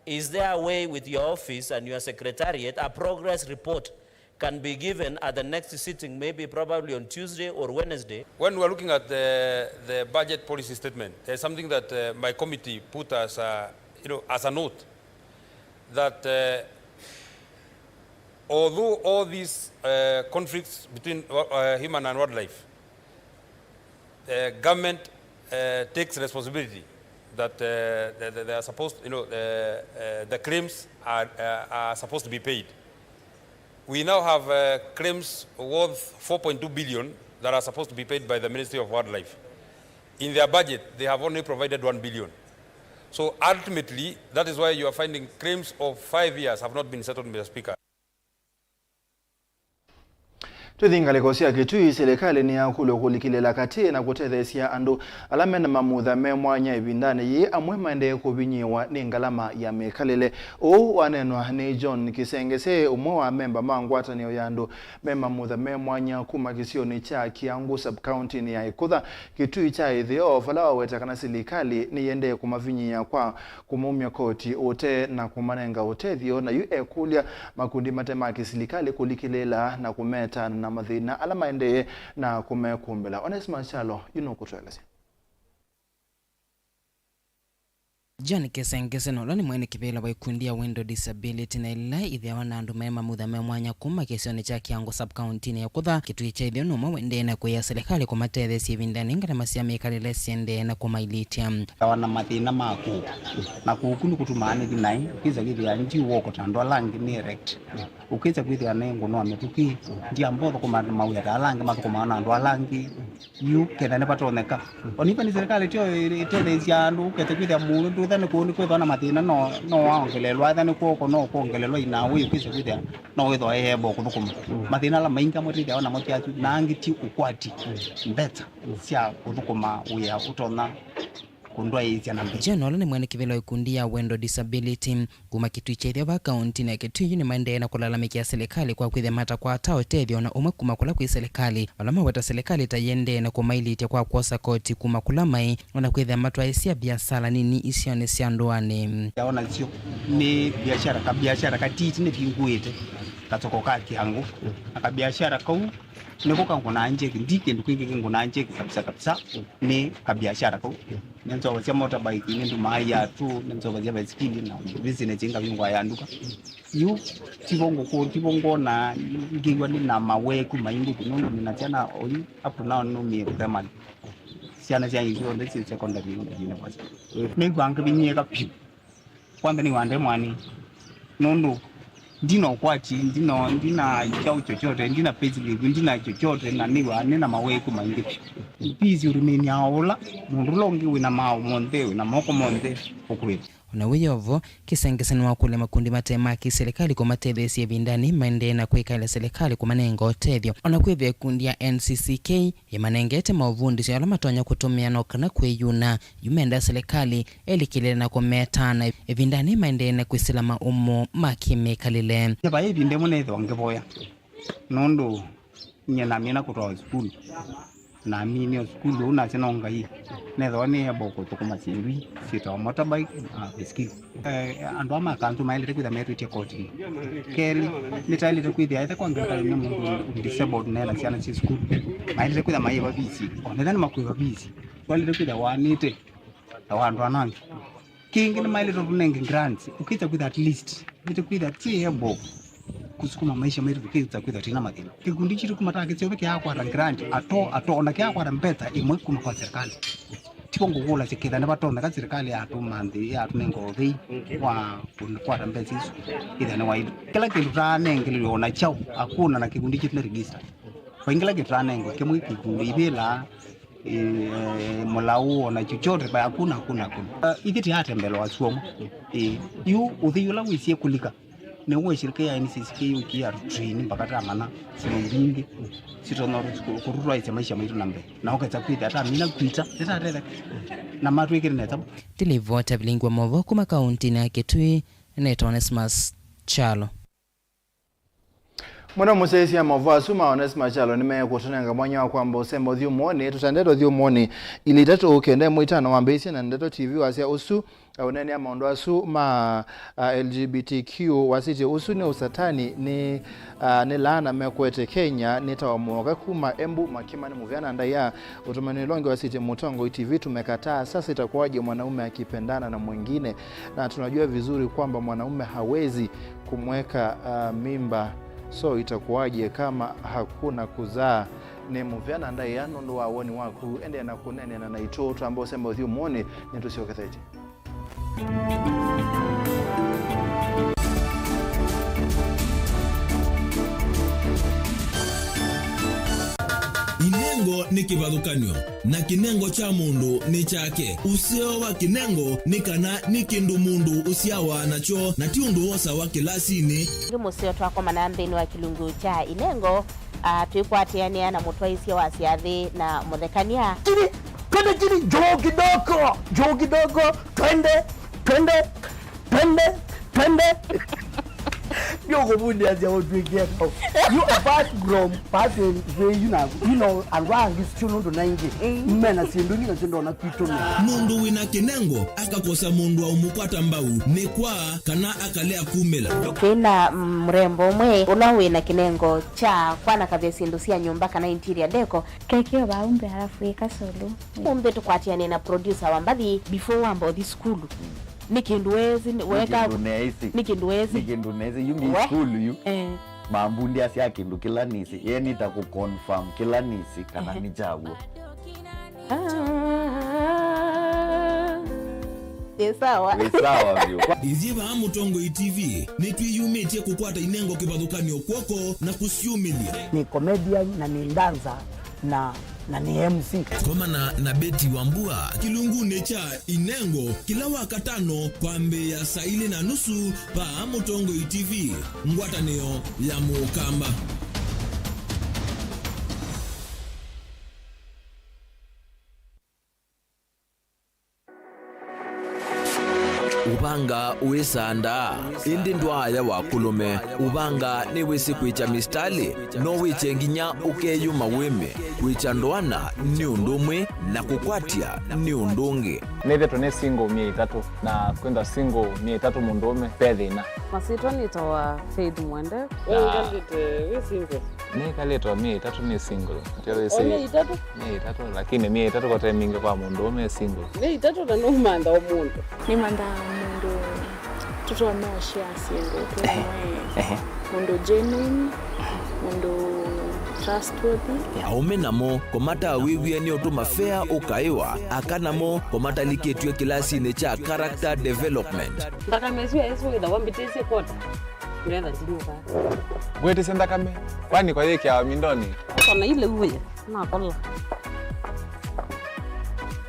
is there a way with your office and your secretariat a progress report can be given at the next sitting, maybe probably on Tuesday or Wednesday? When we are looking at the, the budget policy statement, there's something that, uh, my committee put as a, you know, as a note that, uh, although all these, uh, conflicts between, uh, human and wildlife, the government, uh, takes responsibility that, uh, they, they, they are supposed, you know, the, uh, the claims are, uh, are supposed to be paid. We now have, uh, claims worth four point two billion that are supposed to be paid by the Ministry of Wildlife. In their budget, they have only provided one billion. So ultimately, that is why you are finding claims of five years have not been settled, Mister Speaker. Twĩthi ngalĩko sya Kitui, silikalĩ nĩyakũlw'a kũlikĩlĩla katĩ na kũtetheesya andũ ala mena mamutha me mwanya ĩvindanĩ yĩĩ, amwe maendee kũvinyĩĩwa nĩ ngalama ya mĩkalĩle. Ũu waneenwa nĩ John Kĩsengese, ũmwe wa amemba ma ngwatanĩo ya andũ me mamutha me mwanya kuma kĩsionĩ kya Kiangu sub-county-nĩ ya Ĩkũtha, Kitui kya Ĩtheo, vala waweta kana silikalĩ nĩyĩendee kũmavinyĩĩa kwa kũmaumya koti ũtee na kũmanenga ũtethyo, na yu ekũlya makundi mate ma kĩsilikalĩ kũlikĩlĩĩla na kũmetaana na mathĩna ala maendee na kũmekumbĩla. Onesmus Kyalo yu nũkũtũelesya. John Kĩsengese, na ũla nĩ mwene kĩvĩla wa ikundi ya Window Disability, na ĩla ĩthĩawa na andũ me mamutha me mwanya kuma kĩsionĩ kya Kiangu sub-county-nĩ ya Ĩkũtha, Kitui kya Ĩtheo nũmwe wendee na kũĩa silikalĩ kũmatetheesya ĩvindanĩ ngalama sya mĩkalĩle siendee na kũmailĩtya. Ĩthĩawa na mathĩna ma kũũ, na kũũ kũu nĩkũtumaa nĩthi naĩ, ũkĩsa kwĩthĩa ndi woko ta andũ ala angĩ, nĩ erect. Ũkĩsa kwĩthĩa nĩ ngũnwa mĩtũkĩ, ndiamba ũthũkũma mawĩa ta ala angĩ mathũkũmaa na andũ ala angĩ. Yu kenda nĩvatonyeka. Ona ĩva nĩ silikalĩ tyo ĩtetheesya andũ, ũkesa kwĩthĩa mũndũ ĩtha nĩ kũũ nĩkwĩthwa na mathĩna, no, no waongelelwa, ĩtha nĩ kw'oko no ũkongelelwa, ina wĩ ũkĩsa kwĩthĩa no wĩthwa ĩebo kũthũkũma. Mathĩna ala maingĩ amwe twĩthĩawa namo ti asu, na angĩ ti ũkwati mbesa sya kũthũkũma wĩa ũtonya kũndwaĩĩsya na mbee. John, ũla nĩ mwene kĩvĩla wa ikundi ya Wendo Disability, kuma Kitui kya Ĩtheo va kaunti ya Kitui, yu nĩmaendee na kũlalamĩkĩa silikalĩ kwa kwĩthĩa matakwata ũtethyo ona ũmwe kuma kũla kwĩ silikalĩ, vala maweta silikalĩ ta yĩendee na kũmailĩtya kwa kwosa koti kuma kũla maĩ, ona kwĩthĩa matwaĩĩsya viasala nini isionĩ sya ndũanĩ. Ona syo nĩ biashara, kabiashara katiti nĩvingũĩte katoko ka Kiangu, na kabiashara kau nĩko kangũnaa njeki, ndi kĩndũ kĩngĩ kĩngũnaa njeki kabisa kabisa, nĩ kabiashara kau. Nĩ nzova sya motorbike, nĩ ndumaa iatũ, nĩ nzova sya baisikili, na business ingavingwa ya nduka. Yu tivo ngũkũ, tivo ngwona, ngĩw'a nĩ na maweku maingĩ, nũndũ nĩ na syana oyu, up to now nũmie primary. Syana sya syonthe syĩ secondary university. Nĩw'aa ngĩvinyĩĩka vyũ. Kwanza nĩw'aa nde mwani, nũndũ ndina ũkwati, ndina, ndina kyau chochote, ndina payslip, ndina chochote, na nĩw'aa nĩ na maweku maingĩ vyũ. Fees ũrĩmĩnĩa o ũla mũndũ ũla ũngĩ wĩna maaũ monthe, wĩna moko monthe ũkwĩva. Ona wĩ o vo, Kĩsengese nĩwakũlya makundi mate ma kĩsilikalĩ kũmatetheesya ĩvindanĩ maendee na kwĩkaĩla silikalĩ kũmanenga ũtethyo. Ona kwĩthĩa ĩkundi ya N C C K ĩmanengete maũvundĩsyo ala matonya kũtũmĩa no kana kwĩyuna, yu menda silikalĩ ĩlikĩlĩle na kũmetaana ĩvindanĩ maendee na kwĩsĩla maũmũ ma kĩmĩkalĩle. Vai ĩvinda ĩmwe nĩthĩwa ngĩvoya, nũndũ nyie namina kũtwawa sukulu, namine o sukulu ũu nasya no Ngai, nethĩwa nĩ able kũthũkũma syĩndũ ii syĩtawa motorbike na baisikili. Eh, andũ aa ma kanzũ maĩlĩte kwĩthĩa metwĩtye kotinĩ. Kelĩ, nĩtaĩlĩte kwĩthĩa ethĩwa kwa ngelekany'o nĩ mũndũ disabled nena syana syĩ sukulu, maĩlĩte kwĩthĩa maĩva visi, onetha nĩmakwĩva visi, twaĩlĩte kwĩthĩa waanĩte ta wa andũ ana angĩ. Kĩngĩ nĩmaĩlĩte tũnenge grants, ũkĩsa kwĩthĩa at least nĩtũkwĩthĩa twĩ able kũsukuma maisha maitũ, tũkĩsa kwĩthĩa twĩna mathĩna. Kĩkundi kitũ kuma takĩsyoke kĩakwata grant ato ato, ona kĩakwata mbesa ĩmwe kuma kwa serikali. Tivo ngũkũlasya kĩtha nĩvatonyeka silikalĩ yatũma nthĩ yatũnenga ũthei wa kũkwata mbesa isu ĩthĩanĩ wa itũ. Kĩla kĩndũ taanengelelw'a o na kyaũ, hakuna na kĩkundi kĩtũ nĩ register. Vaingĩla kĩtũ taanengwa kĩmwe kĩkundi ivĩla, eh, mũlaũ o na chochote, hakuna, hakuna, hakuna. Ah, ithyĩ tĩatembelwa asu amwe. Eh, yu ũthei ũla wĩsie kũlika. Nĩw'o ĩshirika ya N C C K yũkie yatũtrain mpaka twamanya syĩndũ ingĩ sitonya kũtũtwaĩsya maisha maitũ na mbee. Na ũkesa kwĩthĩa twamina kwita, nĩtatetheka. Na matwĩkĩte nesa. Ti livoti ya vilingi wa maũvoo kuma kauntinĩ ya Kitui, nĩtawa Onesmus Kyalo. Mũno mũsyaĩĩsya maũvoo asu ma Onesmus Kyalo nĩmekũtũnenga mwanya wa kwamba ũsemba ũthyũmũonĩ. Tũtendete ũthyũmũonĩ ilĩ itatũ kenda ĩmwe itano wambĩĩsye na Ndeto T V wasya ũsu. Ũneenea maũndũ asu ma, a, L G B T Q wasĩtye ũsu nĩ ũsatani, nĩ, a, nĩ laana mekwete Kenya, nĩ ta wa mũoka kuma Embu, Makima nĩ mũvea na ndaĩa. Ũtũmani ũla ũngĩ wasĩtye Mũtongoi T V, tumekataa, sasa itakuwaje mwanaume akipendana na mwingine? Na tunajua vizuri kwamba mwanaume hawezi kumweka, a, mimba, so itakuwaje kama hakuna kuzaa? Nĩ mũvea na ndaĩa nũndũ wa woni waku. Endeea na kũneeneana naitũ, twamba ũsemba ũthyũmũonĩ, nĩtũsyokethetye. Inengo nĩ kĩvathũkany'o, na kĩnengo kya mũndũ nĩ kyake. Ũseo wa kĩnengo nĩ kana nĩ kĩndũ mũndũ ũsyawa nakyo, na ti ũndũ wosawa kĩlasinĩ. Nĩ mũseo twakomana nthĩnĩ wa kĩlungu kya inengo, ah, twĩkwatĩanĩa na mũtwaĩsya wa syathĩ na mũthekany'a. Chini, twende chini, juu kidogo, juu kidogo, twende, twende, twende, twende. Ndio kuvundia sia utwĩkie kau. You, apart from passing, you know, you know, andũ angĩ sio nũndũ na ingĩ. Mm. Mena syĩndũ ingĩ na syĩndũ ona kwitũ. Mũndũ wĩna kĩnengo akakosa mũndũ wa ũmũkwata mbau nĩ kwa kana akalea kumĩla. Twĩna, mm, mũrembo ũmwe ũla wĩna kĩnengo kya kwanakavya syĩndũ sya nyũmba kana interior decor. Kekeo vaa umbe halafu ĩka solo. Ũmbe tũkwatĩane na producer wa mbathi before wamba ũthi sukulu. Nĩ kĩndũ wezi, nĩ weka, kĩndũ neesi. Nĩ kĩndũ wezi. Nĩ kĩndũ neesi. Yu nĩ we sukulu yu. Eh. Mambundĩasya kĩndũ kĩla nĩsĩ. Ye nĩta kũ confirm kĩla nĩsĩ kana, ehe, nĩ kyaw'o. Ah, ĩ sawa. Wĩ sawa vyũ. Ithyĩ vaa Mũtongoi T V nĩtwĩyumĩtye kũkwata inengo kĩvathũkany'o kw'oko na kũsyumĩlya. Nĩ comedian na nĩ dancer na, na nĩ M C. Komana na Betty Wambua kĩlungunĩ kya Inengo kĩla Wakatano kwambĩĩa saa ilĩ na nusu vaa Mũtongoi T V, ngwatanĩo ya Mũkamba. Ũvanga wĩsandaa, ĩndĩ ndwaaya wa kũlũme. Ũvanga nĩwĩsĩ kwĩkya mistalĩ, no wĩkye nginya ũkeyũma wĩme. Kwĩkya ndoana nĩ ũndũ ũmwe, na kũkwatya nĩ ũndũ ũngĩ. Nĩthĩtwe nĩ single myei ĩtatũ, na kwĩthwa single myei ĩtatũ mũndũũme ve thĩna. Masyĩtwa nĩtawa Faith Mwende. We wĩkalĩte wĩ single? Nĩkalĩte o myei ĩtatũ nĩ single. Ndio wĩsĩ. O myei ĩtatũ? Myei ĩtatũ, lakini myei ĩtatũ kote mingĩ kwa mũndũũme single. Myei ĩtatũ na nũmantha o mũndũ. Nĩmanthaa mũndũ tũtonya ũshare syĩndũ twĩ, ehe, nawe. Ehe. Mũndũ genuine, mũndũ trustworthy. Aũme namo kũmatawĩw'e nĩ ũtũma fea ũkaĩwa, aka namo kũmatalikĩtw'e kĩlasinĩ kya character development. Nthakame ĩsu yaĩsĩ wĩthawa mbĩtĩsye kota. Ngetha ndinyuka. Ngwĩtĩsye nthakame, kwani kwa yĩkĩawa mindoni? Kona ile uye, nakola.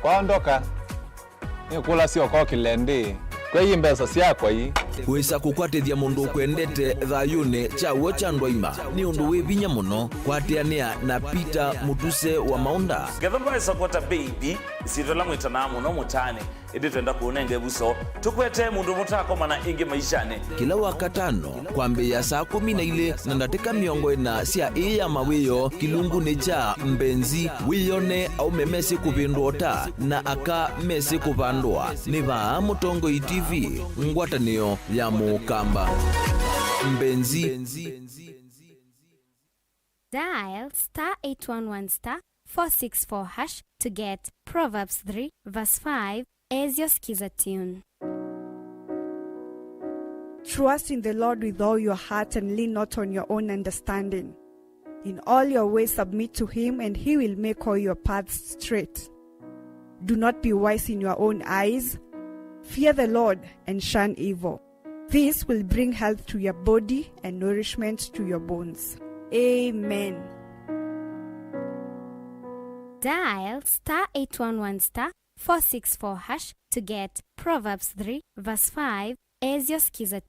Kwaondoka. Nĩkũlasya ũkokĩle ndĩ, kwei mbesa syakwa ii. Wĩsa kũkwatĩthya mũndũ ũkwendete thayũnĩ kya w'o kya ndwaima nĩ ũndũ wĩ vinya mũno. Kwatĩanĩa na Peter Mũtuse wa Maũnda. Ngetha ndwaĩsa kwata baby, ĩsyĩtwa ĩla mwĩtanaa mũno mũtaanĩ, ĩndĩ twenda kũũnenga ĩvuso. Tũkwetee mũndũ mũtakomana ĩngĩ maishanĩ. Kĩla Wakatano, kwambĩĩa saa kũmi na ilĩ na ndatĩka mĩongo ĩna sya ĩĩ ya mawĩoo kĩlungunĩ kya Mbenzi, wĩyone aũme mesĩ kũvĩndũa ũta na aka mesĩ kũvandũa. Nĩ vaa Mũtongoi T V, ngwatanĩo ya Mũkamba. Mbenzi. Dial star eight one one star four six four hash to get Proverbs three verse five as your Skiza tune. Trust in the Lord with all your heart and lean not on your own understanding. In all your ways submit to him, and he will make all your paths straight. Do not be wise in your own eyes. Fear the Lord and shun evil. This will bring health to your body and nourishment to your bones. Amen. Dial star eight one one star four six four hash to get Proverbs three verse five as your Skiza.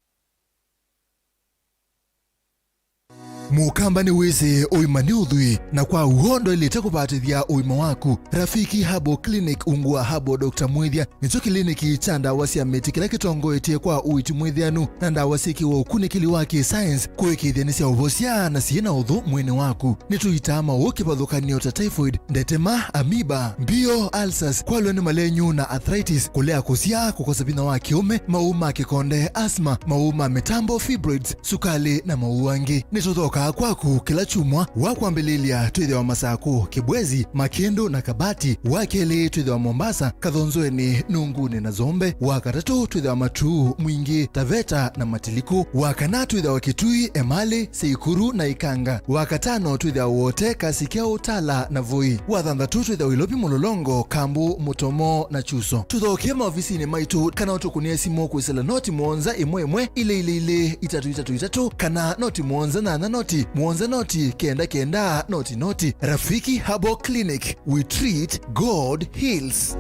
Mũkamba nĩwĩsĩ ũima nĩ ũthwii, na kwa w'o ndwaĩlĩte kũvatĩthya ũima waku. Rafiki Herbal Clinic ungu wa Herbal Doctor Mwĩthya nĩkyo kĩliniki kya ndawa sya mĩtĩ kĩla kĩtongoetye kwa ũiiti mwĩthĩanu na ndawa syĩkĩwe ũkunĩkĩli wa kĩ-science kũĩkĩĩthya nĩsyaũvosya na syĩ na ũthũ mwĩĩnĩ waku. Nĩtũitaa maũũ kĩvathũkany'o ta typhoid, ndetema, amoeba, mbio, ulcers, kwalw'a nĩ malenyu na arthritis, kũlea kũsyaa, kũkosa vinya wa kĩũme, maũũ ma kĩkonde, asthma, maũũ ma mĩtambo, fibroids, sukalĩ, na maũũ angĩ. Nĩtũthokaa kwaku kĩla kyumwa. Wa kwambĩlĩlya twĩthĩawa Masakũ, Kĩbwezi, Makĩndũ na Kabati. Wa kelĩ twĩthĩawa Mombasa, Kathonzweni, Nungunĩ na Zombe. Wa katatũ twĩthĩawa Matuu, Mwingĩ, Taveta na Matiliku. Wa kana twĩthĩawa Kitui, Emali, Seikuru na Ikanga. Wa katano twĩthĩawa Wote, Kasikeu, Tala na Voi. Wa thanthatũ twĩthĩawa Ilovi, Mũlolongo, Kambu, Mũtomo na Chuso. Tũthokee maovisinĩ maitũ kana ũtũkũnĩe simũ kwĩsĩla noti mũonza ĩmwe ĩmwe ilĩ ilĩ ilĩ itatũ itatũ itatũ kana noti mũonza nyanya noti mũonza noti kenda kenda noti noti. Rafiki Herbal Clinic, we treat, God heals.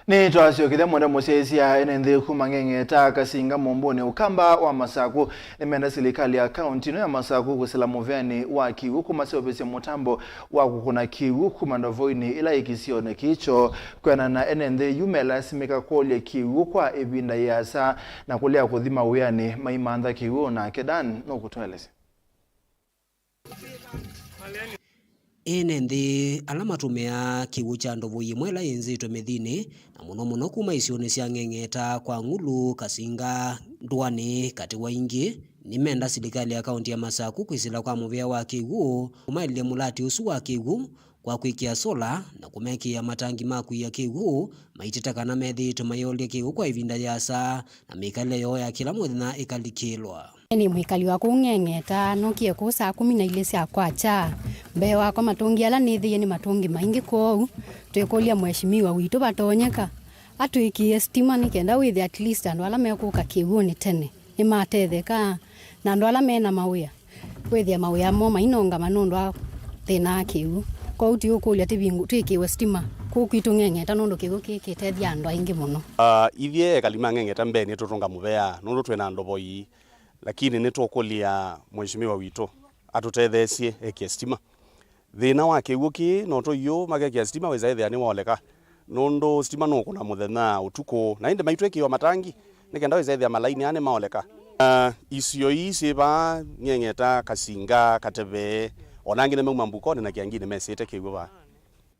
Nĩtwasyokethya mwenda mũsyaĩĩsya ene nthĩ kuma Ng'eng'eta, Kasinga, Mũmbũnĩ, Ũkamba wa Masakũ nĩmenda silikalĩ ya kaunti ĩno ya Masakũ kwĩsĩla mũveanĩ wa kĩw'ũ kũmaseũvĩsya mũtambo wa kũkũna kĩw'ũ kuma ndovoinĩ ĩla yĩ kĩsionĩ kĩĩ kyoo. Kwĩanana na ene nthĩ yu, melasimĩka kũlya kĩw'ũ kwa ĩvinda yĩasa na kũlea kũthi mawĩanĩ maimantha kĩw'ũ. Nake Dan nũkũtũelesya. Ene nthĩ ala matũmĩaa kĩw'ũ kya ndovoi ĩmwe ĩla yĩnzĩtwe mĩthinĩ, na mũno mũno kuma isionĩ sya Ng'eng'eta kwa Ngulu, Kasinga, Ndũanĩ, katĩ wa ingĩ, nĩmenda silikalĩ ya kaunti ya Masakũ kwĩsĩla kwa mũvea wa kĩw'ũ, kũmaĩlya mũlatĩ ũsu wa kĩw'ũ kwa kwĩkĩa sola na kũmekĩĩa matangi ma kũia kĩw'ũ maitĩte kana methĩĩtwe mayolya kĩw'ũ kwa ĩvinda yĩasa, na mĩkalĩle yoo ya kĩla mũthenya ĩkalikĩlwa. Nĩ mwĩkali wa kũu Ng'eng'eta, nookie kũu saa kũmi na ilĩ sya kwakya. Mbee wakwa matũngi ala nĩthĩie nĩ matũngi maingĩ, kwoou twĩkũlya Mheshimiwa witũ vatonyeka atwĩkĩe sitima nĩ kenda wĩthĩa at least andũ ala mekũka kĩw'ũnĩ tene nĩmatetheka, na andũ ala me na mawĩa wĩthĩa mawĩa moo mainongama nũndũ wa thĩna wa kĩw'ũ. Kwoou tũikũlya tũvingũ-, twĩkĩwe sitima kũu kwitũ Ng'eng'eta nũndũ kĩw'ũ kĩĩ kĩtethya andũ aingĩ mũno. Ah, ithyĩ ekali ma Ng'eng'eta mbee nĩtũtũnga mũvea nũndũ twĩ na ndovoi. Lakini nĩtũkũlya Mheshimiwa witũ atũtetheesye ekĩe sitima. Thĩna wa kĩw'ũ kĩĩ no tũiũ makekĩa sitima wĩsa ĩthĩa nĩwaoleka, nũndũ sitima nũkũna mũthenya ũtukũ, na ĩndĩ maitwĩkĩwa matangi nĩ kenda wĩsa ĩthĩa malaini aa nĩmaoleka. Na isio ii syĩ vaa Ng'eng'eta, Kasinga, Kateve, o na angĩ nĩmauma Mbukonĩ na Kĩanginĩ mesĩte kĩw'ũ vaa.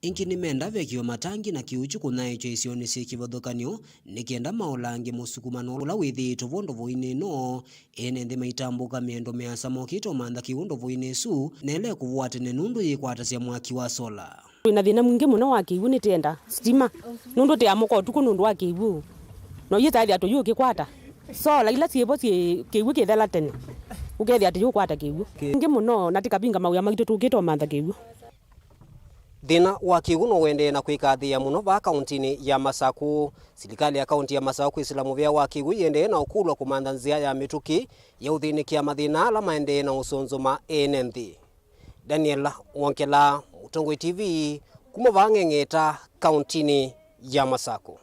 Ĩngĩ nĩmenda vekĩwe matangi na kĩw'ũ kyu kũnyaĩĩkya isionĩ syĩ kĩvathũkany'o nĩ kenda maolange mũsukumano ũla wĩthĩĩtwe vo ndovoinĩ ĩno. Ene nthĩ maitambũka mĩendo mĩasa mokĩte ũmantha kĩw'ũ ndovoinĩ ĩsu, na ĩla ĩkũvũa tene nũndũ yĩkwatasya mwaki wa sola. Twĩ na thĩna mwingĩ mũno wa kĩw'ũ, nĩtwenda sitima nũndũ tĩamũka ũtukũ nũndũ wa kĩw'ũ. No yĩtaĩthĩa tũyũkĩkwata sola ila syĩ vo syĩ kĩw'ũ kĩthela tene, ũkethĩa tũyũkwata kĩw'ũ. Ĩngĩ mũno na tĩkavinga mawĩa maitũ tũkĩte ũmantha kĩw'ũ. Thĩna wa kĩw'ũ no ũendee na kwĩkathĩĩa mũno vaa kauntinĩ ya Masakũ. Silikalĩ ya kaunti ya Masakũ kwĩsĩla mũvea wa kĩw'ũ ĩendee na ũkũlw'a kũmantha nzĩa ya mĩtũkĩ ya ũthĩnĩkĩa mathĩna ala maendee na ũsũnzũma ene nthĩ. Daniel Wongela, Mũtongoi T V, kuma vaa Ng'eng'eta, kauntinĩ ya Masakũ.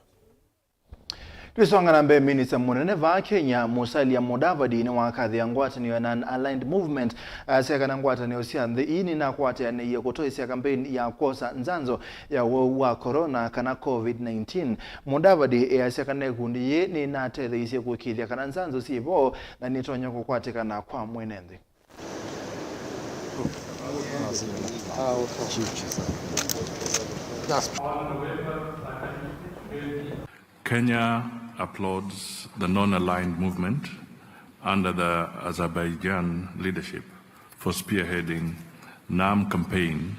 Twĩsonga na mbee, minista mũnene vaa Kenya, Musalia Mudavadi, nĩwakathĩa ngwatanĩo ya Non-Aligned Movement, ayasya kana ngwatanĩo sya nthĩ ii nĩnakwatĩanĩie kũtoesya kambeini ya kwosa nzanzo ya ũwau wa corona kana covid nineteen. Mudavadi easya kana ĩkundi yĩĩ nĩnatetheeisye kũĩkĩĩthya kana nzanzo syĩ vo na nĩtonya kũkwatĩkana kwa mwene nthĩ. Kenya applauds the Non-Aligned Movement under the Azerbaijan leadership for spearheading NAM campaign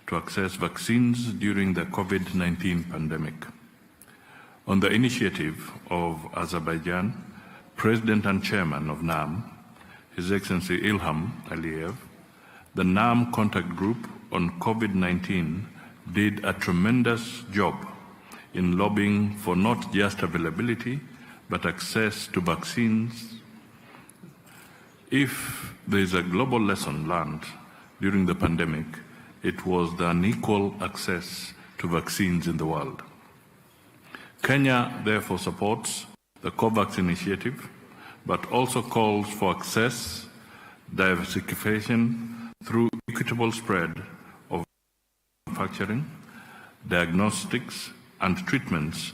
to access vaccines during the covid nineteen pandemic. On the initiative of Azerbaijan, President and Chairman of NAM, His Excellency Ilham Aliyev, the NAM Contact Group on COVID nineteen did a tremendous job in lobbying for not just availability, but access to vaccines. If there is a global lesson learned during the pandemic, it was the unequal access to vaccines in the world. Kenya therefore supports the COVAX initiative, but also calls for access diversification through equitable spread of manufacturing, diagnostics, and treatments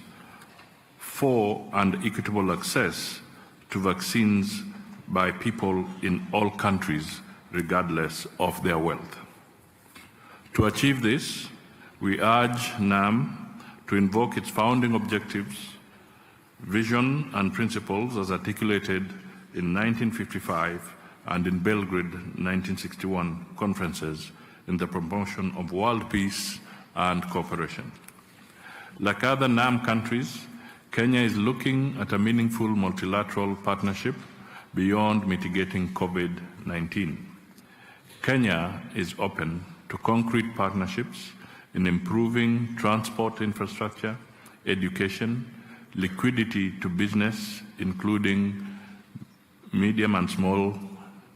for and equitable access to vaccines by people in all countries, regardless of their wealth. To achieve this, we urge NAM to invoke its founding objectives, vision, and principles as articulated in nineteen fifty-five and in Belgrade nineteen sixty-one conferences in the promotion of world peace and cooperation. Like other NAM countries, Kenya is looking at a meaningful multilateral partnership beyond mitigating COVID nineteen. Kenya is open to concrete partnerships in improving transport infrastructure, education, liquidity to business, including medium and small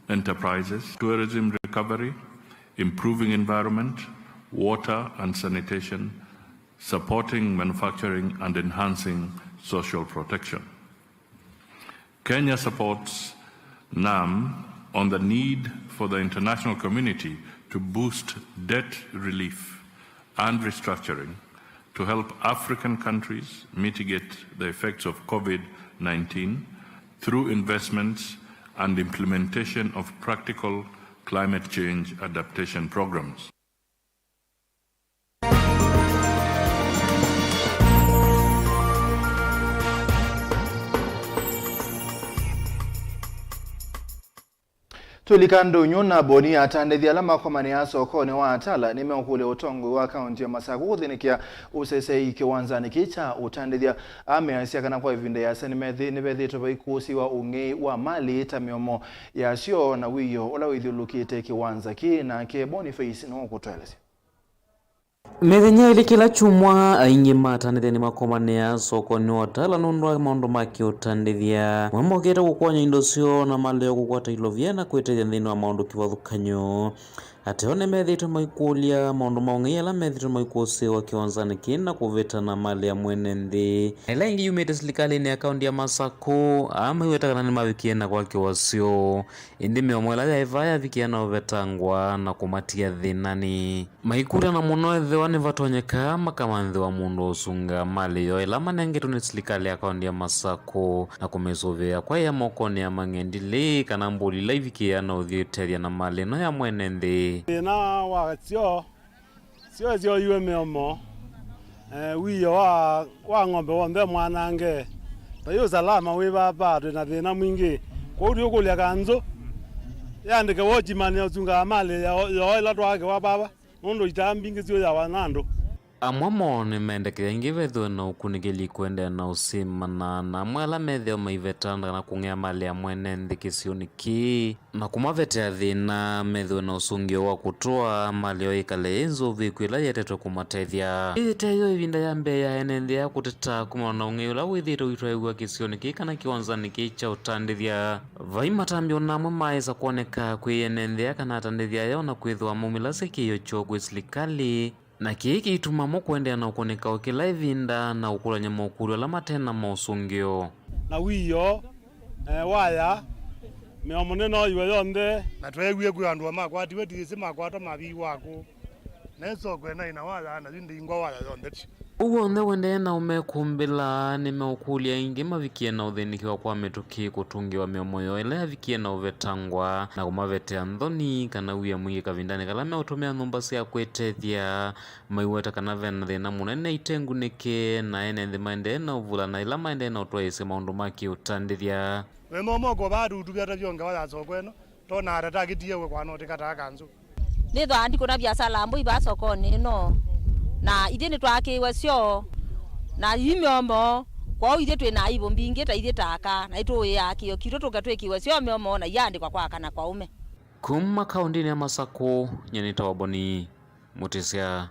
enterprises, tourism recovery, improving environment, water and sanitation, supporting manufacturing, and enhancing social protection. Kenya supports NAM on the need for the international community to boost debt relief and restructuring to help African countries mitigate the effects of COVID nineteen through investments and implementation of practical climate change adaptation programs. Twĩlika ndũnyũ na mboni ya atandĩthya ala makomanĩaa sokonĩ wa Atala nĩmeũkũlya ũtongoi wa kaũntĩ ya Masakũ kũthĩnĩkĩa ũseseĩ kĩwanzanĩ kĩĩ kya ũtandĩthya. Aa measya kana kwa ĩvinda yĩasa nĩmethi-, nĩvethĩĩtwe vaikũsĩĩwa ũng'ei wa malĩ ta mĩomo ya syoo na wĩoo ũla wĩthyũlũlũkĩte kĩwanza kĩĩ. Nake Boniface nũũkũtũelesya. Mĩthenya ĩlĩ kĩla kyumwa, aingĩ ma atandĩthya nĩmakomanĩaa sokonĩ wa Atala nũndũ wa maũndũ ma kĩũtandĩthya. Amwe mokĩte kũkwany'a indo syoo na malea kũkwata ilovia na kwĩtethya nthĩnĩ wa maũndũ kĩvathũkany'o. Ateo nĩmethĩĩtwe maikũlya maũndũ ma ũng'ei ala methĩĩtwe maikũsĩĩwa kĩwanzanĩ kĩĩ na kũvĩta na malĩ ya mwene nthĩ. Na ĩla ĩngĩ yumĩte silikalĩnĩ ya kaũntĩ ya Masakũ, aa maiweta kana nĩmavikie na kwakĩwa syoo. Ĩndĩ mĩomo ĩla yaĩ vaa yavikie na ũvetangwa na kũmatia thĩnanĩ. Maikũlana mũno ethĩwa nĩvatonyeka makamanthĩwa mũndũ ũsungaa malĩ yoo ĩla manengetwe nĩ silikalĩ ya kaũntĩ ya Masakũ na kũmĩsũvĩĩa kwaĩa mokonĩ ya mang'endilĩ kana mbũli ila ivikĩĩa na ũthiĩ ũtethya na malĩ ĩno ya mwene nthĩ. Thĩna wa syoo, syoo syoiwe mĩomo, eh, wĩoo wa, wa ng'ombe w'onthe mwanange. Ta yu ũsalama wĩ vaa, twĩ na thĩna mwingĩ. Kwoou tũikũlya kanzũ yandĩke watchman ũsungaa malĩ yoo, yoo ĩla twakĩwa vava. Nũndũ itaa mbingĩ syũyawa na andũ. Amwe moo nĩmendekethya ĩngĩ vethĩwe na ũkunĩkĩli kũendeea na ũsĩmana na amwe ala methĩawa maivetana kana kũng'ea malĩ ya mwene nthĩ kĩsionĩ kĩĩ, na kũmavetea thĩna methĩwe na ũsũngĩo wa kũtũa malĩ yoo yĩkale yĩ nzũvĩĩku ĩla yetetwe kũmatethya. Yĩĩ ĩte yo ĩvinda ya mbee ya ene nthĩ aya kũteta kumana na ũng'ei ũla wĩthĩĩtwe ũitwaĩw'a kĩsionĩ kĩĩ kana kĩwanzanĩ kĩĩ kya ũtandĩthya. Vai matambya o na amwe maaĩsa kwoneka kwĩ ene nthĩ aya kana atandĩthya aya o na kwĩthĩwa maumĩlasya kĩĩo kyoo kwĩ silikalĩ, na kĩĩ kĩituma mo kũendeea na ũkũnĩka o kĩla ĩvinda na ũkũlany'a mokũlyo ala mate na mosũngĩo. Na wĩoo, eh, waya, mĩomo nĩnoiwe yonthe. Na tweewie kwĩ andũ makwatiwe, twĩsĩ makwatwa maviiwa akũũ. Na ĩsokwe naĩ na waya, na yu ndĩingwa waya yonthe vyũ. Ũu w'onthe ũendee na ũmekũmbĩla, nĩmeũkũlya ĩngĩ mavikie na ũthĩnĩkĩwa kwa mĩtũkĩ kũtũngĩwa mĩomo yoo ĩla yavikie na ũvetangwa, na kũmavetea nthoni kana wia mwingĩ kavindanĩ kala meũtũmĩa nyũmba sya kwĩtethya, maiweta kana ve na thĩna mũnene ite ngunĩke, na ene nthĩ maendee na ũvulana ĩla maendee na ũtwaĩĩsya maũndũ ma kĩũtandĩthya. Wĩmomoko vaa tũtuvya ta vyongewa ya soko ĩno. Tona atata akĩtie we kwa noti kataa kanzũ. Nĩthwaa ndikũna viasala mbũi vaa sokonĩ ĩno, na ithyĩ nĩtwaakĩĩwe syoo, na yu mĩomo, Kwoou ithyĩ twĩ na aivũ mbingĩ ta ithyĩ ta aka, na nĩtũũĩaa kĩĩo kitũ tũke twĩkĩwe syomeo moo na iyaandĩkwa kwa aka na kwa aũme. Kuma kaũndĩnĩ ya Masakũ, nyie nĩtawa Boni Mũtĩsya.